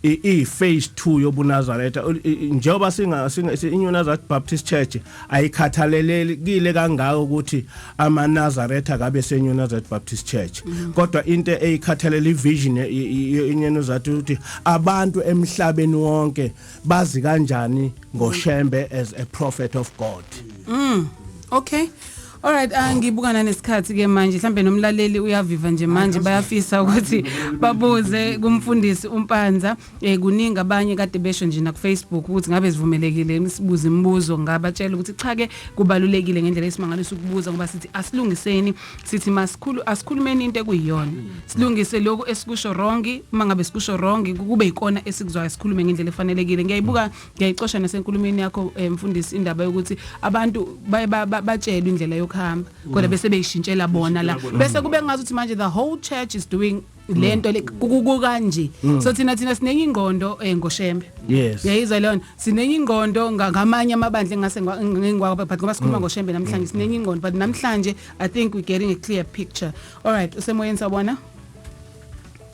i phase 2 yobuNazaretha, njengoba singa iNew Nazareth Baptist Church ayikhathalelekile kangaka ukuthi amaNazaretha kabe se New Nazareth Baptist Church, kodwa into eyikhathalela ivision ye New Nazareth ukuthi abantu emhlabeni wonke bazi kanjani ngoShembe as a prophet of God. Okay. Alright, ngibukana nesikhathi ke manje, mhlambe nomlaleli uyaviva nje manje, bayafisa ukuthi babuze kumfundisi uMpanza. Kuningi abanye kade besho nje na ku Facebook ukuthi ngabe sivumelekile sibuze imibuzo, ngabatshela ukuthi cha ke, kubalulekile ngendlela esimangaliso ukubuza, ngoba sithi asilungiseni, sithi masikhulu asikhulumeni into ekuyiyona, silungise lokhu esikusho wrong. Uma ngabe sikusho wrong, kube ikona esikuzwayo, sikhulume ngendlela efanelekile. Ngiyayibuka, ngiyayicosha nasenkulumeni yakho, mfundisi, indaba yokuthi abantu baye batshelwe indlela yokuhamba, kodwa bese beyishintshela bona la, bese kube ngathi ukuthi manje the whole church is doing lento le kanje. So thina sinenye ingqondo ngoShembe. Uyayizwa leyo? Sinenye ingqondo ngamanye amabandla engase ngingwa, but ngoba sikhuluma ngoShembe namhlanje, sinenye ingqondo, but namhlanje I think we're getting a clear picture. All right, usemoyeni, sawubona,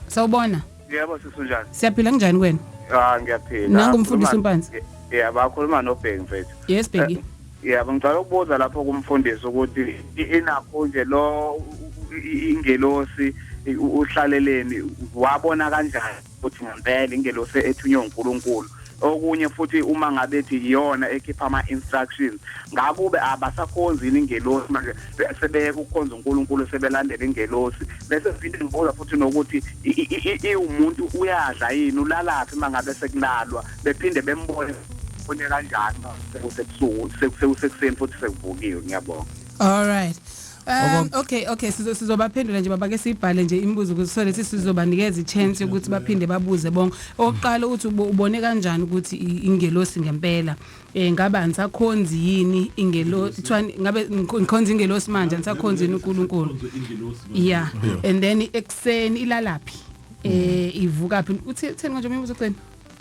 sawubona. Yebo, sisunjani? Siyaphila, kunjani kwena? Ah, ngiyaphila. Nangu umfundisi uMpanza. Yeah, bakhuluma noBheki, mfethu. Yes, Bheki. Yebo, ngicela ukubuza lapho kumfundisi ukuthi inakho nje lo ingelosi uhlaleleni, wabona kanjani ukuthi ngempela ingelosi ethunywe uNkulunkulu? Okunye futhi, uma ngabe ethi iyona ekhipha ama-instructions, ngakube abasakhonzi yini ingelosi manje, sebeyeka ukukhonza uNkulunkulu sebelandela ingelosi? Bese phinde ngibuza futhi nokuthi iwumuntu, uyadla yini, ulalaphi uma ngabe sekulalwa, bephinde bembone bone kanjani sekusebusuku, sekusekuseni futhi sekuvukiwe? Ngiyabonga. All right. Okay, sizobaphendula nje baba, ke sibhale nje imibuzo ukuthi so lethi sizobanikeza ichance yokuthi baphinde babuze bonke. Oqala uthi ubone kanjani ukuthi ingelosi ngempela? Ngabe anisakhonzi yini ingelosi? Kuthiwa ngabe ngikhonza ingelosi manje, anisakhonzi yini uNkulunkulu? Yeah. And then ekseni ilalaphi? Ivuka phi? Uthi utheni manje umbuzo ogcina?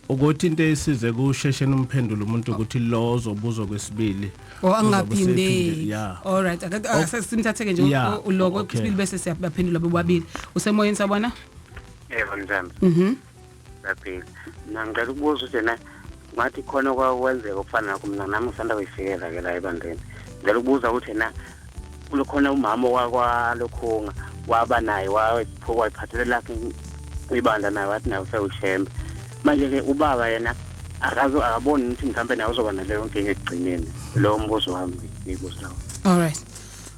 Ukuthi into esize kushesheni umphendula umuntu ukuthi lo ozobuzo kwesibili O uzobe angaphinde. sephinde. All right, ake simthatheke nje uloko kwesibili bese siyabaphendula bobabili. Usemoyeni, sabona? Yebo, njani? Mhm. Siyaphila. Mina ngicela ukubuza ukuthi na ngathi khona kwakwenzeka okufana nakho, mina nami ngisanda kuyifikela ke la ebandleni. Ngicela ukubuza ukuthi na kukhona umama owakwalokhunga waba naye wayiphathele lakhe ibandla naye, wathi naye usewuShembe. Manje ke ubaba yena akazo akaboni ukuthi mhlawumbe naye uzoba naleyo nkinga ekugcineni? Lowo mbuzo wami ngibuza lawo. All right.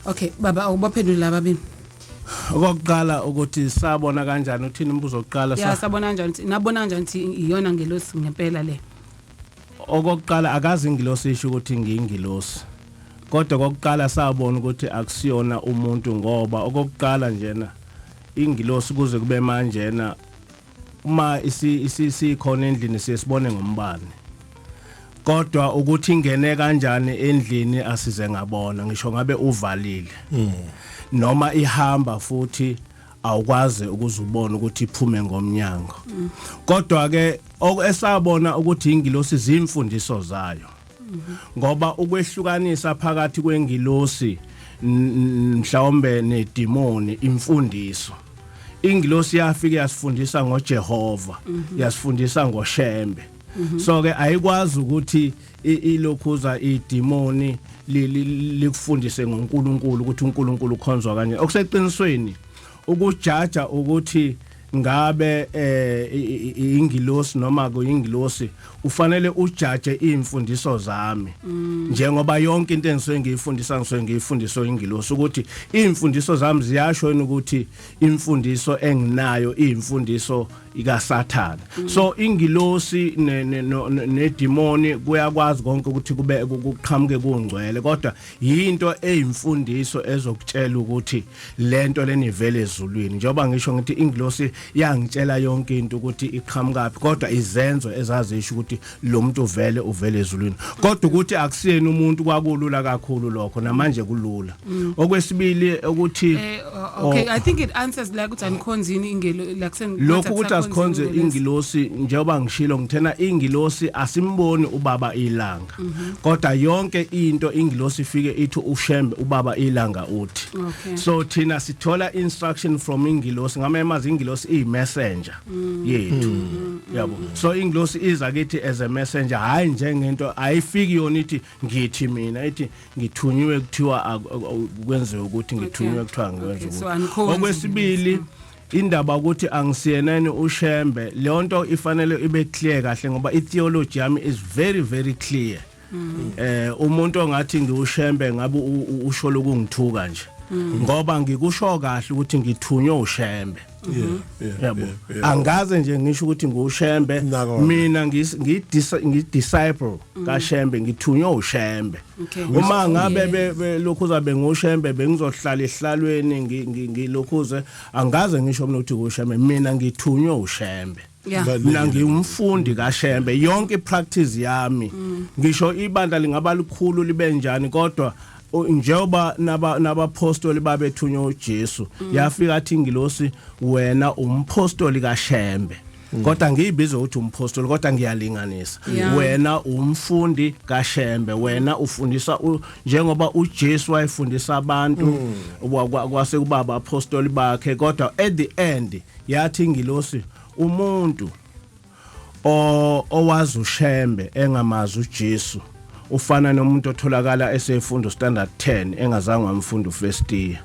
Okay, baba, awubaphendule lababili. Okokuqala ukuthi sabona kanjani, uthini umbuzo wokuqala? Ya, sabona kanjani ukuthi, nabona kanjani ukuthi iyona ngelosi ngempela le? Okokuqala, akazi ingilosi isho ukuthi ngiyingilosi, kodwa kokuqala sabona ukuthi akusiyona umuntu, ngoba okokuqala njena ingilosi kuze kube manjena uma isikhona endlini siye sibone ngombane, kodwa ukuthi ingene kanjani endlini asize ngabona, ngisho ngabe uvalile noma ihamba futhi. Awukwazi ukuzubona ukuthi iphume ngomnyango. Kodwa ke esabona ukuthi ingilosi zimfundiso zayo, ngoba ukwehlukanisa phakathi kwengilosi mhlawumbe nedimoni imfundiso. Ingilosi yafika yasifundisa ngoJehova, yasifundisa ngoShembe. So ke ayikwazi ukuthi ilokhuza idimoni likufundise ngoNkulunkulu, ukuthi uNkulunkulu ukhonzwa kanje. Okuseqinisweni ukujaja ukuthi ngabe ingilosi noma kuyingilosi, ufanele ujaje imfundiso zami, njengoba yonke into engisuke ngiyifundisa ngisuke ngiyifundiswa ingilosi, ukuthi imfundiso zami ziyasho yini ukuthi imfundiso enginayo imfundiso ikaSathana. So ingilosi nedimoni kuyakwazi konke ukuthi kube kuqhamuke kungcwele, kodwa yinto eyimfundiso ezokutshela ukuthi lento lenivele ezulwini. Njengoba ngisho ngithi ingilosi yangitshela yonke into ukuthi iqhamukaphi, kodwa izenzo ezazisho ukuthi lo muntu uvele ezulwini, kodwa ukuthi akusiyena umuntu kwakulula kakhulu lokho, namanje kulula. Okwesibili ukuthi Okay, I think it answers like ukuthi anikhonzini ingelo like sen Lokhu ukuthi asikhonze ingilosi, njengoba ngishilo ngithena ingilosi asimboni ubaba ilanga, kodwa yonke into ingilosi ifike ithi uShembe ubaba ilanga uthi. So thina sithola instruction from ingilosi. Ngamanye ingilosi iyi messenger yethu, yabo. So ingilosi iza kithi as a messenger, hayi njengento ayifiki yona ithi ngithi mina, ithi ngithunyiwe kuthiwa kwenziwe ukuthi, ngithunywe kuthiwa ngikwenze ukuthi. Okwesibili, indaba ukuthi angisiyeneni uShembe, leyo nto ifanele ibe clear kahle, ngoba itheology yami is very very clear. Umuntu ongathi ngiuShembe ngabe usho lokungithuka nje, ngoba ngikusho kahle ukuthi ngithunywe uShembe. Yabo, angaze nje ngisho ukuthi nguShembe mina, ngi disciple kaShembe, ngithunywe uShembe. Uma ngabe lokhu uzabe nguShembe, bengizohlala ehlalweni ngilokhuze. Angaze ngisho mina ukuthi nguShembe, mina ngithunywe uShembe. Mina ngiyumfundi kaShembe. Yonke ipractice yami, ngisho ibandla lingaba likhulu libe njani, kodwa njengoba nabapostoli babethunywa uJesu, yafika athi ingilosi wena umpostoli kaShembe, kodwa ngiyibiza ukuthi umpostoli, kodwa ngiyalinganisa, wena umfundi kaShembe, wena ufundisa njengoba uJesu wayefundisa abantu, kwase kuba abapostoli bakhe. Kodwa at the end yathi ingilosi umuntu owazi uShembe engamazi uJesu ufana nomuntu otholakala esefunda standard 10 engazange wamfunda first year.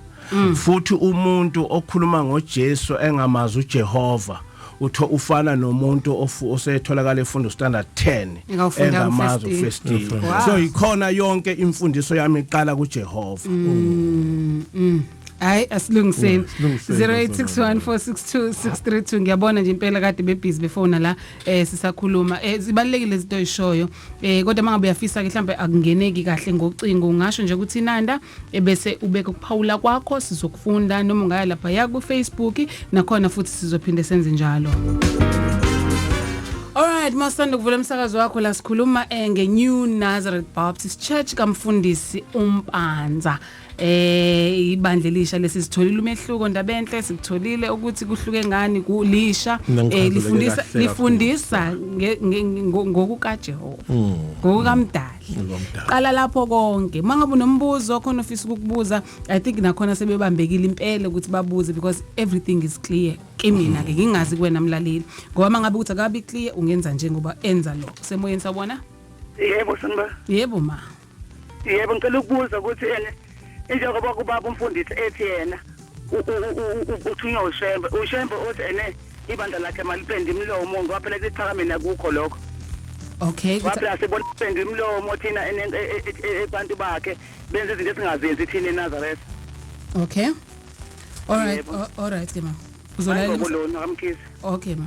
Futhi umuntu okhuluma ngoJesu engamazi uJehova utho ufana nomuntu osetholakala efunda standard 10 engamazi first year. So ikhona yonke imfundiso yami iqala kuJehova. Hayi, asilungiseni. 0861462632. Ngiyabona nje impela kade bebusy befona la sisakhuluma. Zibalekile izinto oyishoyo, kodwa mangabe uyafisa ke mhlambe akungeneki kahle ngocingo, ungasho nje ukuthi inanda ebese ubeke ukuphawula kwakho, sizokufunda, noma ungaya lapha ya ku Facebook nakhona futhi sizophinde senze njalo. Alright, masanda kuvula umsakazo wakho, la sikhuluma nge-New Nazareth Baptist Church kamfundisi uMpanza. Ibandla elisha lesizitholile umehluko, ndaba enhle, sikutholile ukuthi kuhluke ngani kulisha, lifundisa ngokukaJehova, ngokukamdali. Qala lapho konke. Mangabe unombuzo khona ofisa ukukubuza, I think nakhona sebebambekile impela ukuthi babuze, because everything is clear kimina ke, ngingazi kuwena mlaleli, ngoba mangabe ukuthi akabi clear ungenza njengoba enza lo semoyeni. Sawubona. Yebo, sanibona. Yebo ma. Yebo, ngicela ukubuza ukuthi ene njengoba kubaba umfundisi ethi yena uthunywa uShembe, uShembe uthi ene ibandla lakhe malipende imilomo, ngoba phela kuPhakameni akukho lokho. Ngoba phela sibona ipende imilomo thina abantu bakhe benza izinto esingazenzi thina eNazareth. Okay, all right. All right ke ma, uzolalela. Lona kaMkhize. Okay ma.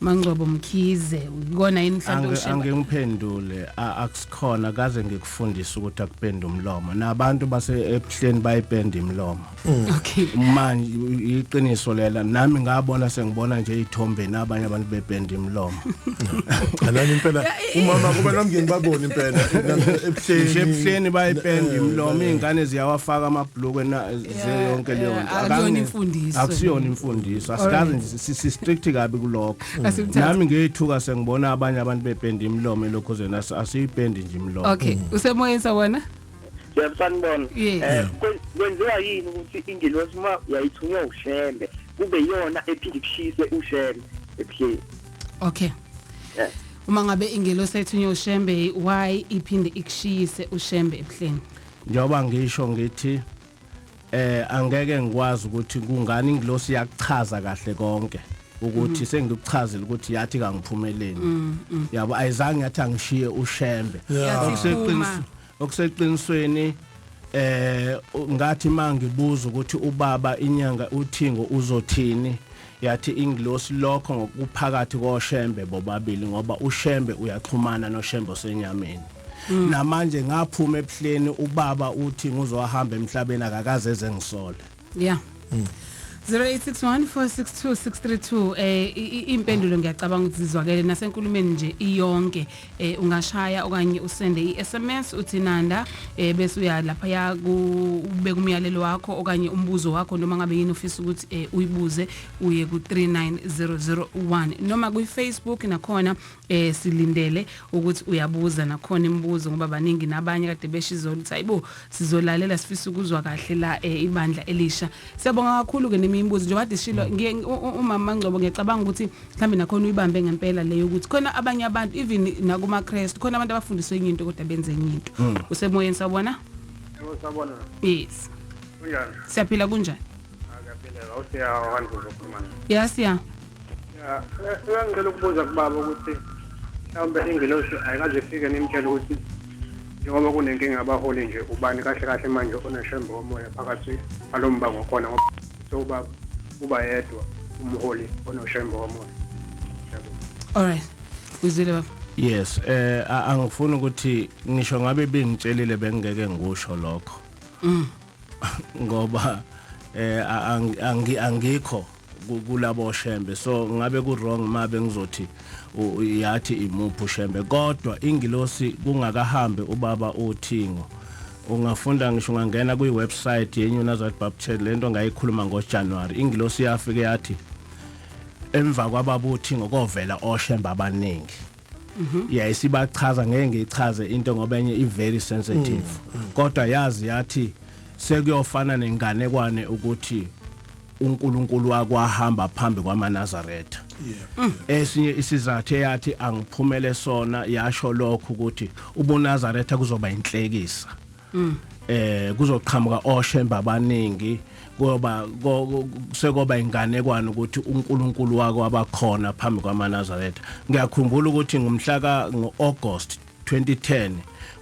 Mangcobo Mkhize, ikona yini mhlawumbe uShembe? Angingiphendule, akusikhona kaze ngikufundisa ukuthi akupenda umlomo, nabantu base ebuhleni bayipenda imilomo. Okay. Manje iqiniso lela, nami ngabona sengibona nje izithombe nabanye abantu bependa imilomo. Nami impela umama kuba nami ngibabona impela ebuhleni, ebuhleni bayipenda imilomo, izingane ziyawafaka amabhlukwe na yonke leyo nto. Akuyona imfundiso. Akusiyona imfundiso, asikaze nje si strict kabi kulokho. Nami ngiyithuka sengibona abanye abantu bependa imilomo elokhuzeni, asiyipendi nje imilomo. Okay, usemoyeni sawona? Yebo, sanibona. Kwenziwa yini ukuthi ingelosi uma yayithunywa uShembe kube yona ephinde kushise uShembe ebuhleni? Okay. Uma ngabe ingelosi ethunywe uShembe, why iphinde ikushise uShembe ebuhleni? Njengoba ngisho ngithi angeke ngikwazi ukuthi kungani ingelosi yakuchaza kahle konke ukuthi sengikuchazile ukuthi yathi kangiphumeleni. Yabo, ayizange yathi angishiye uShembe. Okuseqinisweni ngathi mangibuza ukuthi ubaba inyanga uThingo uzothini, yathi ingilosi lokho ngokuphakathi koShembe bobabili, ngoba uShembe uyaxhumana noShembe osenyameni. Namanje ngaphuma ebuhleni, ubaba uthi ngizohamba emhlabeni akakaze ezengisole. Yeah. 0861462632 impendulo ngiyacabanga ukuthi zizwakele nasenkulumeni nje iyonke. Ungashaya okanye usende iSMS uthi Nanda, bese uya lapha ya kubeka umyalelo wakho okanye umbuzo wakho, noma ngabe yini ufisa ukuthi uyibuze, uye ku 39001 noma ku Facebook nakhona. Silindele ukuthi uyabuza nakhona imibuzo, ngoba baningi nabanye kade beshizolo ukuthi hayibo sizolalela, sifisa ukuzwa kahle la ibandla elisha. Siyabonga kakhulu ke nemibuzo njengoba dishilo umama Ngcobo, ngiyacabanga ukuthi mhlambe nakhona uyibambe ngempela leyo ukuthi khona abanye abantu even nakuma Christ khona abantu abafundiswe enye into kodwa benze enye into. Usemoyeni sawubona? Yebo, sawubona. Yes. Kunjani? Siyaphila, kunjani? Akaphila, awusiya ukhuluma. Yes, yeah. Ya, ngicela ukubuza kubaba ukuthi mhlawumbe ingelosi ayikaze ifike nimtshele ukuthi njengoba kunenkinga abaholi nje, ubani kahle kahle manje onoShembe womoya phakathi alombango khona, ngoba ubaba uba yedwa umholi onoShembe womoya. All right. Uzile baba. Yes, angifuni ukuthi ngisho ngabe bengitshelile bengeke ngikusho lokho. Ngoba angikho kulabo Shembe, so ngabe ku wrong mabe ngizothi yathi imuphi uShembe, kodwa ingilosi kungakahambi ubaba uThingo. Ungafunda ngisho ungangena kwi website ye New Nazareth Baptist, lento ngayikhuluma ngoJanuary, ingilosi yafike yathi emva kwababa uThingo kovela oShembe abaningi. Yayisibachaza, ngeke ngichaze into ngoba enye i very sensitive, kodwa yazi yathi sekuyofana nenganekwane ukuthi uNkulunkulu wakwahamba phambi kwamaNazaretha. Esinye isizathu eyathi angiphumele sona yasho lokho ukuthi ubuNazaretha kuzoba inhlekisa. Kuzoqhamuka oShembe abaningi, kuyoba sekoba inganekwane ukuthi uNkulunkulu wako wabakhona phambi kwamaNazaretha. Ngiyakhumbula ukuthi ngomhla ka ngoAugust 2010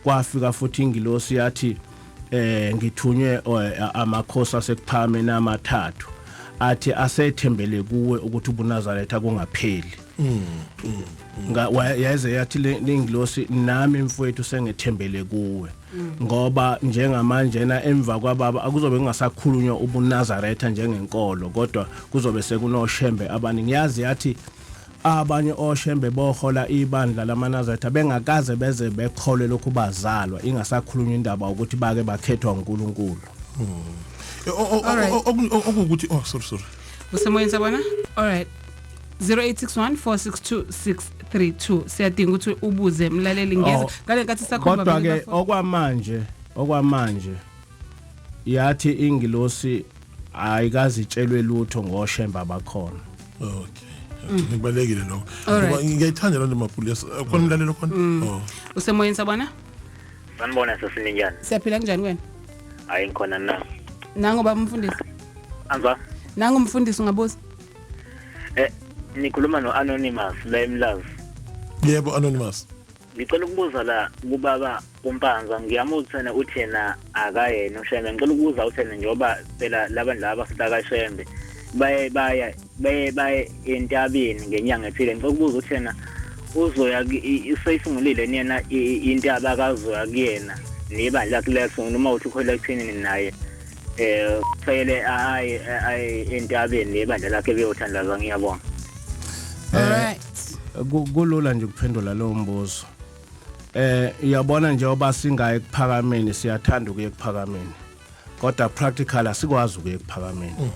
kwafika futhi ingilosi yathi ngithunywe amakhosi asekuphakameni amathathu athi asethembele kuwe ukuthi ubuNazaretha kungapheli. Yaze yathi lengilosi nami mfowethu sengethembele kuwe, ngoba njengamanje na emva kwababa akuzobe kungasakhulunywa ubuNazaretha njengenkolo, kodwa kuzobe sekunoShembe abaningi. Yazi yathi abanye oShembe bohola ibandla lamaNazaretha bengakaze beze bekholwe lokhu bazalwa, ingasakhulunywa indaba ukuthi bake bakhethwa uNkulunkulu. Okuwukuthi oh sorry. Usemoyeni sabona? All right. 0861462632 siyadinga ukuthi ubuze mlaleli ngeze ngale nkathi sakhuluma. Kodwa ke okwamanje yathi ingilosi ayikazitshelwe lutho ngoShembe abakhona. Okay. Kubalekile lokho. Ngoba ngiyayithanda lento Mapule. Khona umlalelo khona. Oh. Usemoyeni sabona? Sanibona sesininjani? Siyaphila, kunjani wena? Hayi ngikhona na. Nango baba umfundisi. Anza. Nango umfundisi ungabuza. Nikhuluma no Anonymous la eMlazi. Yebo Anonymous. Ngicela ukubuza la kubaba uMpanza, ngiyamuzwa uthi yena akayena uShembe. Ngicela ukubuza uthena njengoba phela labantu laba bafika kaShembe baye baya Baye baye entabeni ngenyanga ethile. Ngicela ukubuza ukuthi yena uzoya iseyisungulile yena intaba akazoya kuyena nebandla lakhe lasungula noma uthi ukholwa ekuthenini naye kufanele aye entabeni nebandla lakhe beyothandaza. Ngiyabonga. Alright. Kulula nje ukuphendula lowo mbuzo. Uyabona njengoba singaye ekuphakameni, siyathanda ukuya ekuphakameni, kodwa practical asikwazi ukuya ekuphakameni.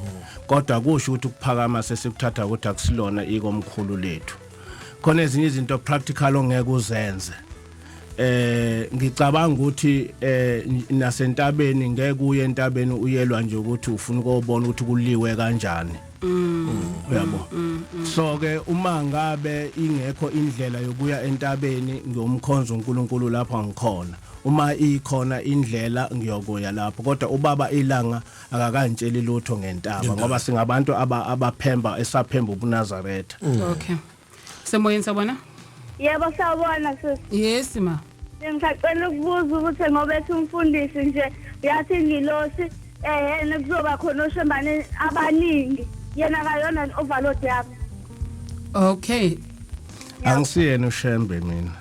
Kodwa kusho ukuthi ukuphakama sesikuthatha ukuthi akusilona ikomkhulu lethu. Khona ezinye izinto practical ongeke uzenze. Ngicabanga ukuthi nasentabeni ngeke uye entabeni uyelwa nje ukuthi ufuna ukubona ukuthi kuliwe kanjani. Uyabo, so ke uma ngabe ingekho indlela yokuya entabeni, ngiyomkhonza uNkulunkulu lapho ngikhona. Uma ikhona indlela, ngiyokuya lapho, kodwa ubaba ilanga akakantsheli lutho ngentaba, ngoba singabantu abaphemba esaphemba ubuNazaretha. Okay, semoyeni, sabona. Yebo, sawubona sis. Yes ma. Ngisacela ukubuza ukuthi ngoba ethi umfundisi nje uyathi ingilosi kuzoba khona oshembane abaningi, yena kayona overload yabo? Okay. Angisiyena uShembe mina.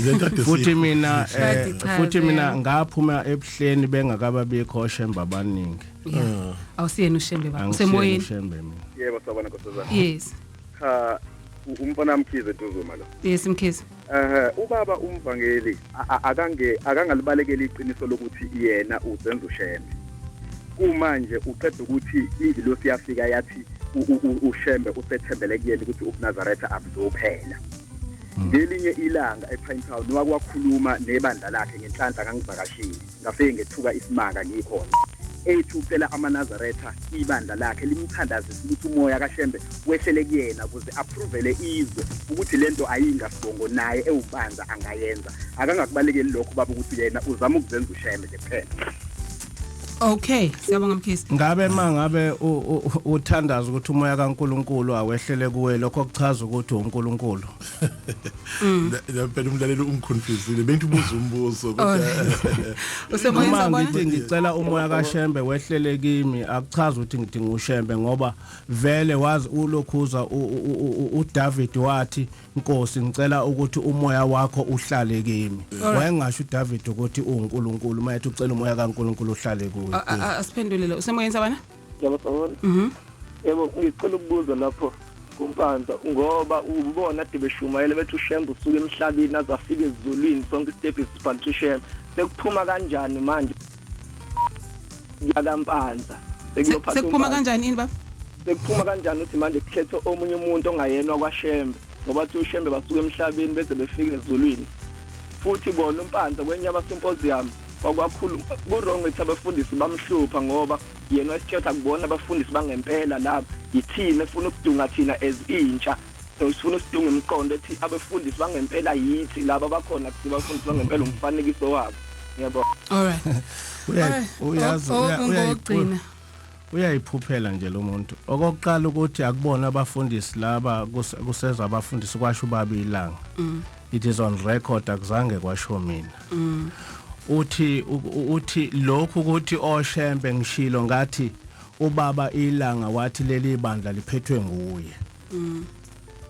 Lento kade Futhi mina Kade futhi ichaze. Mina ngaphuma ebuhleni bengakababikho oShembe abaningi. Yeah. Awusiyena uShembe baba. Angisiyena Usemoyeni. uShembe mina. Yebo, sawubona nkosazana. Yes. Cha, umfana Mkhize Duzuma lo. Yes Mkhize. Ubaba umvangeli akange akangalibalekeli iqiniso lokuthi yena uzenza uShembe. Kumanje uqeda ukuthi ingilosi yafika yathi uShembe usethembele kuyena ukuthi ubuNazaretha abuzophela. Ngelinye ilanga ePine Town wakwakhuluma nebandla lakhe, ngenhlanhla ngangivakashile, ngafike ngethuka isimanga ngikhona, ethi ucela amaNazaretha, ibandla lakhe, limthandazise ukuthi umoya kaShembe wehlele kuyena ukuze aprovele izwe ukuthi lento ayingasibongo, naye ewubanza angayenza. Akangakubalekeli lokho baba, ukuthi yena uzama ukuzenza uShembe nje kuphela. Okay, siyabonga Mkhize. Ngabe mangabe uthandaza ukuthi umoya kaNkuluNkulu awehlele kuwe, lokho kuchaza ukuthi uNkulunkulu? Phela umlaleli ungiconfusile, bengithi ubuza umbuzo kodwa Usemoyeni, Uma sawubona. ngithi ngicela umoya kaShembe wehlele kimi, akuchaza ukuthi ngidinga uShembe, ngoba vele wazi ulokhuza uDavid wathi, "Nkosi, ngicela ukuthi umoya wakho uhlale kimi." Wayengasho uDavid ukuthi uNkulunkulu mayethi ucela umoya kaNkulunkulu uhlale kuye. Asiphendule lo. Usemoyeni, sabona. Yebo, sawubona. Yebo, ngicela ukubuza lapho kuMpanza, ngoba ubona ade beshumayela bethi uShembe usuka emhlabeni aze afike ezulwini, sonke isitebhisi sibhalwe uShembe. Sekuphuma kanjani manje yakaMpanza? Sekuyophatha Sekuphuma uMpanza. kanjani ini baba? Sekuphuma kanjani ukuthi manje kukhethwe omunye umuntu ongayenwa kwaShembe, ngoba thi uShembe basuka emhlabeni beze befike ezulwini? Futhi bona uMpanza kwenyama symposium kwakwakhulu ku-wrong ukuthi abafundisi bamhlupha, ngoba yena wayesitshela akubona abafundisi bangempela laba, yithina efuna ukudunga thina as intsha, sifuna usidunga imiqondo ethi abafundisi bangempela yithi laba bakhona, kusiba abafundisi bangempela umfanekiso wabo. Ngiyabonga. Alright. Uyazi Ngokugcina. Uyayiphuphela nje lo muntu. Okokuqala ukuthi akubona abafundisi laba, kuseza abafundisi, kwasho ubaba ilanga. It is on record, akuzange kwasho mina. Uthi lokhu ukuthi oShembe, ngishilo ngathi ubaba ilanga wathi leli bandla liphethwe nguye,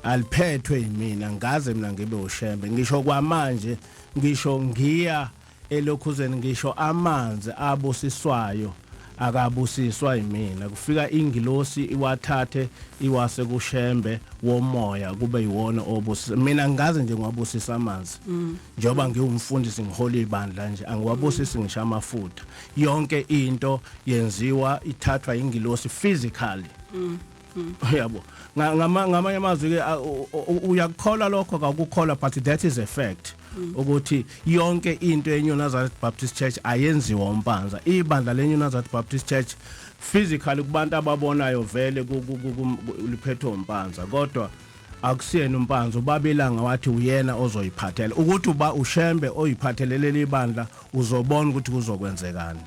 aliphethwe yimina, ngaze mina ngibe uShembe. Ngisho kwamanje, ngisho ngiya elokhuzeni, ngisho amanzi abusiswayo akabusiswa yimina, kufika ingilosi iwathathe iwase kuShembe womoya, kube yiwona obusisa. Mina ngaze nje ngiwabusisa amanzi, njengoba ngiwumfundisi ngihola ibandla nje, angiwabusisi ngisho amafutha. Yonke into yenziwa, ithathwa ingilosi physically. Yabo, ngamanye amazwi ke uyakukholwa lokho, akukholwa, but that is a fact ukuthi yonke into eNew Nazareth Baptist Church ayenziwa uMpanza. Ibandla leNew Nazareth Baptist Church physically kubantu ababonayo vele liphethwe uMpanza, kodwa akusiyena uMpanza. Ubabelanga wathi uyena ozoyiphathela, ukuthi uba uShembe oyiphathelele libandla, uzobona ukuthi kuzokwenzekani.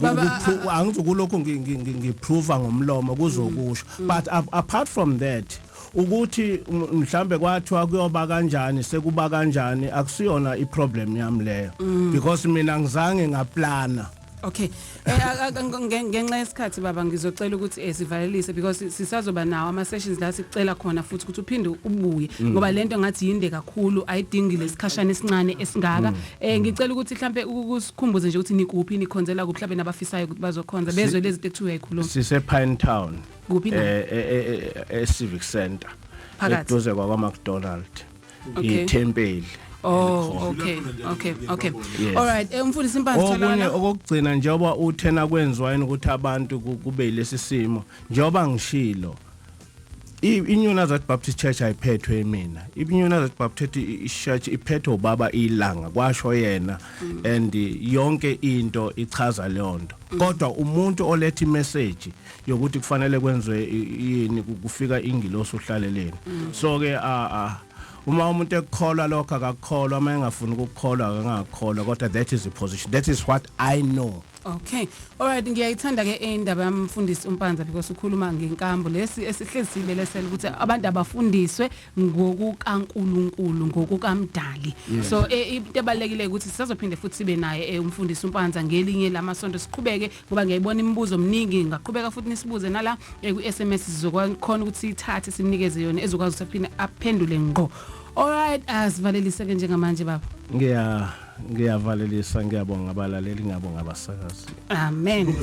Baba Angizukulokhu ngiprova ngomlomo, kuzokusho. But apart from that, ukuthi mhlambe kwathiwa kuyoba kanjani, sekuba kanjani, akusiyona iproblem yami leyo, because mina ngizange ngaplana. Okay. Ngenxa yesikhathi baba, ngizocela ukuthi sivalelise because sisazoba nawo ama sessions la sicela khona futhi ukuthi uphinde ubuye ngoba lento ngathi yinde kakhulu, ayidingi lesikhashana esincane esingaka. Ngicela ukuthi mhlambe ukusikhumbuze nje ukuthi nikuphi, nikhonzela kuphi, mhlambe nabafisayo ukuthi bazokhonza, bezwe lezi zinto ekuthiwa uyayikhuluma. Sise Pine Town. Kuphi na? E Civic Center. Phakathi. Eduze kwa McDonald. Ithempeli. Oh, okay. Yes. All right, umfundisi Mpanza, Okunye tholakala. okokugcina, njengoba uthena kwenziwa yini ukuthi abantu kube lesi simo, njengoba ngishilo, i-New Nazareth Baptist Church ayiphethwe mina. I-New Nazareth Baptist Church iphethwe ubaba iLanga, kwasho yena, and yonke into ichaza leyo nto. Kodwa umuntu oletha imessage yokuthi kufanele kwenziwe yini, kufika ingilosi uhlaleleni. So ke a uma umuntu ekukholwa lokho, akakholwa; uma engafuni ukukholwa, akangakholwa, kodwa that is the position, that is what I know. Okay. Alright, ngiyayithanda ke indaba yamfundisi uMpanza because ukhuluma ngenkambo lesi esihlezi sibelesela ukuthi abantu abafundiswe ngokukaNkuluNkulu, ngokukamdali. So into ebalekile ukuthi sisazophinde futhi sibe naye umfundisi uMpanza ngelinye lamasonto, siqhubeke ngoba ngiyayibona imibuzo omningi, ngaqhubeka futhi nisibuze nala ku SMS, sizokwakhona ukuthi siyithathe simnikeze yona ezokwazi ukuthi aphinde aphendule ngqo. Alright, asivalelise ke njengamanje, baba. Ngiyavalelisa, ngiyabonga abalaleli, ngiyabonga abasakazi. Amen.